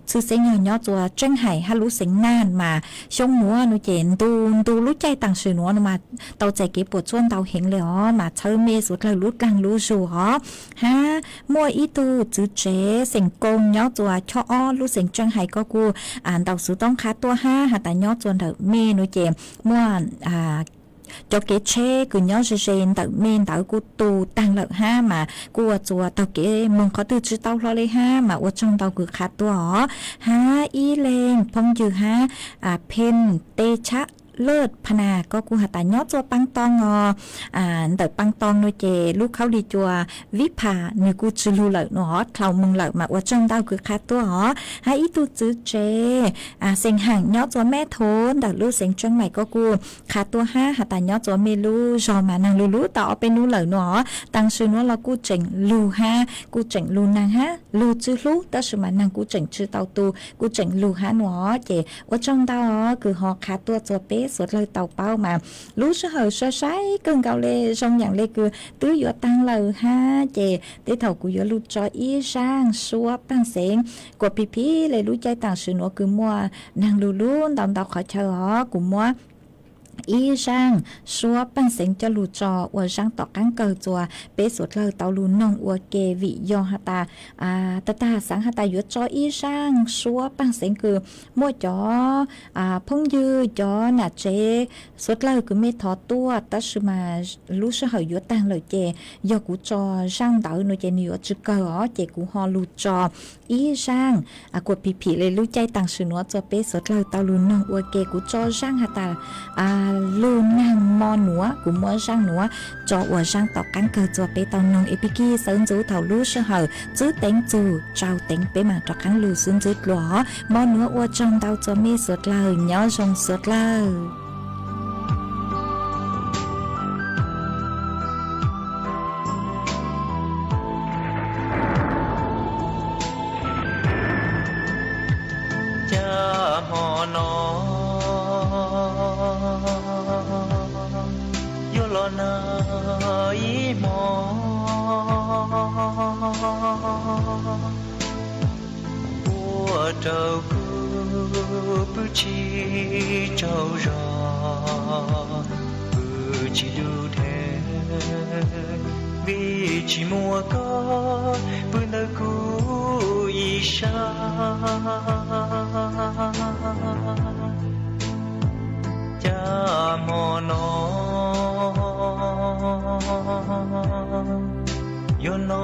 Tshwj xeeb yog nyob txua Tseeb Hais hab lub xeev Naj mas xyoo nuav nuav ces ntu ntu lub caij taam sim nuav nuav mas tau txais kev puam tsuaj ntau heev le os, mas txhawb mej suav dlawg lub dlaag lub zug os. Hab muaj ib tug txiv tsev xeem Koo nyob txua Chob Ob lub xeev Tseeb Hais, koj kuj ntaus xuv tooj qha tuaj hab has tas nyob txua ntawm mej nuav ces muaj cov kev tsheb kws nyob ze ze ntawm mej ntawd kuj tu taag lawm hab mas kuj ua txua taug kev moog qhov twg tsi tau hlo le hab, mas ua tsaug ntau kws qha tuaj os. Hab ib leeg phooj ywg hab Pheej Tej Tshab Lej Phas Nas, koj kuj has tas nyob txua Paj Too os. Ntawm Paj Too no ces lub khaub lig cua Vib Phas nws kuj tsi lug lawm no, dhau moog lawm mas ua tsaug ntau kws qha tuaj os. Hab ib tug txwv tsev, Xeem Haam nyob txua Meb Thov ntawm lub xeev Tseeb Maim, koj kuj qha tuaj hab has tas nyob txua mej lub zog mas naag lug lug tau ob peb nub lawm no. Taam sim nuav los kuj tseem lug hab kuj tseem lug naag hab lug tsw hlub, tab sis mas naag kuj tseem tsw tau tu, kuj tseem lug hab no. Ces ua tsaug ntau os kws ho qha tuaj txua peb suav dlawg tau paub mas lub sij hawm sai sai kawg nkaus le, zoo yaam le kws twb yuav taag lawm hab. Ces tej thaum kuv yuav lug tso ib zaaj suab paaj xeev kuas phim phim le lub caij taam sim nuav kws muaj naag lug lug ntau ntau qhov chaw os. Kuv muab ib zaaj suab paaj xeev coj lug tso ua zaaj tom qaab kawg txua peb suav dlawg tau lug noog ua ke, vim yog has tas tag tag xaav has tas yuav tso ib zaaj suab paaj xeev kws muaj cov phooj ywg cov nam tsev suav dlawg kws mej thov tuaj, tab sis mas lub sij hawm yuav taag lawm ces yog kuv tso zaaj ntawd no ces nws yuav tsw kawg os. Ces kuv ho lug tso ib zaaj kuas phim phim le lub caij taam sim nuav txua peb suav dlawg tau lug noog ua ke. Kuv tso zaaj has tas lug naag mo nuav, kuv muab zaaj nuav tso ua zaaj tom qaab kawg txua peb tau noog. Ib pig kig sawv ntxuv thaum lub sij hawm tswb teev txug tsau teev peb maam rov qaab lug xwb ntxwb dlua. Mo nuav ua tsaug ntau txua mej suav dlawg, nyob zoo suav dlawg. Cas hmo no yuav los nag ib hmo, ua rau kuv pw tsis tsaug zog, pw tsis dub dhev, vim tsis muaj koj pw ntawm kuv ib sab. Cas hmo no yuav no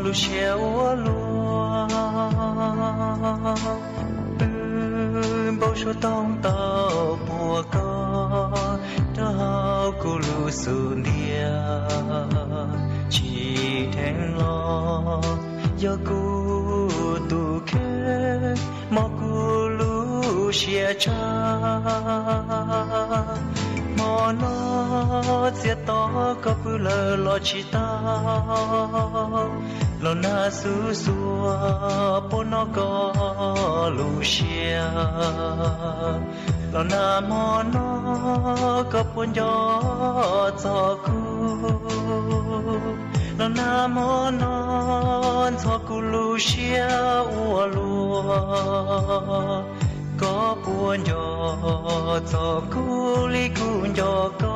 lub siab ua luaj, wb npau suav toog tau puag koj rau hauv kuv lub xub ntiag. Tsis dheev los yog kuv tus kheej, mob kuv lub siab tshaj. Hmo no txiav to koj pw lawm los tsis tau, los nag xuv xuav puab no koj lub siab. Los nag hmo no koj puas nco txog kuv? Los nag hmo no ntxhov kuv lub siab ua luaj, koj puas nco txog kuv li kuv nco koj?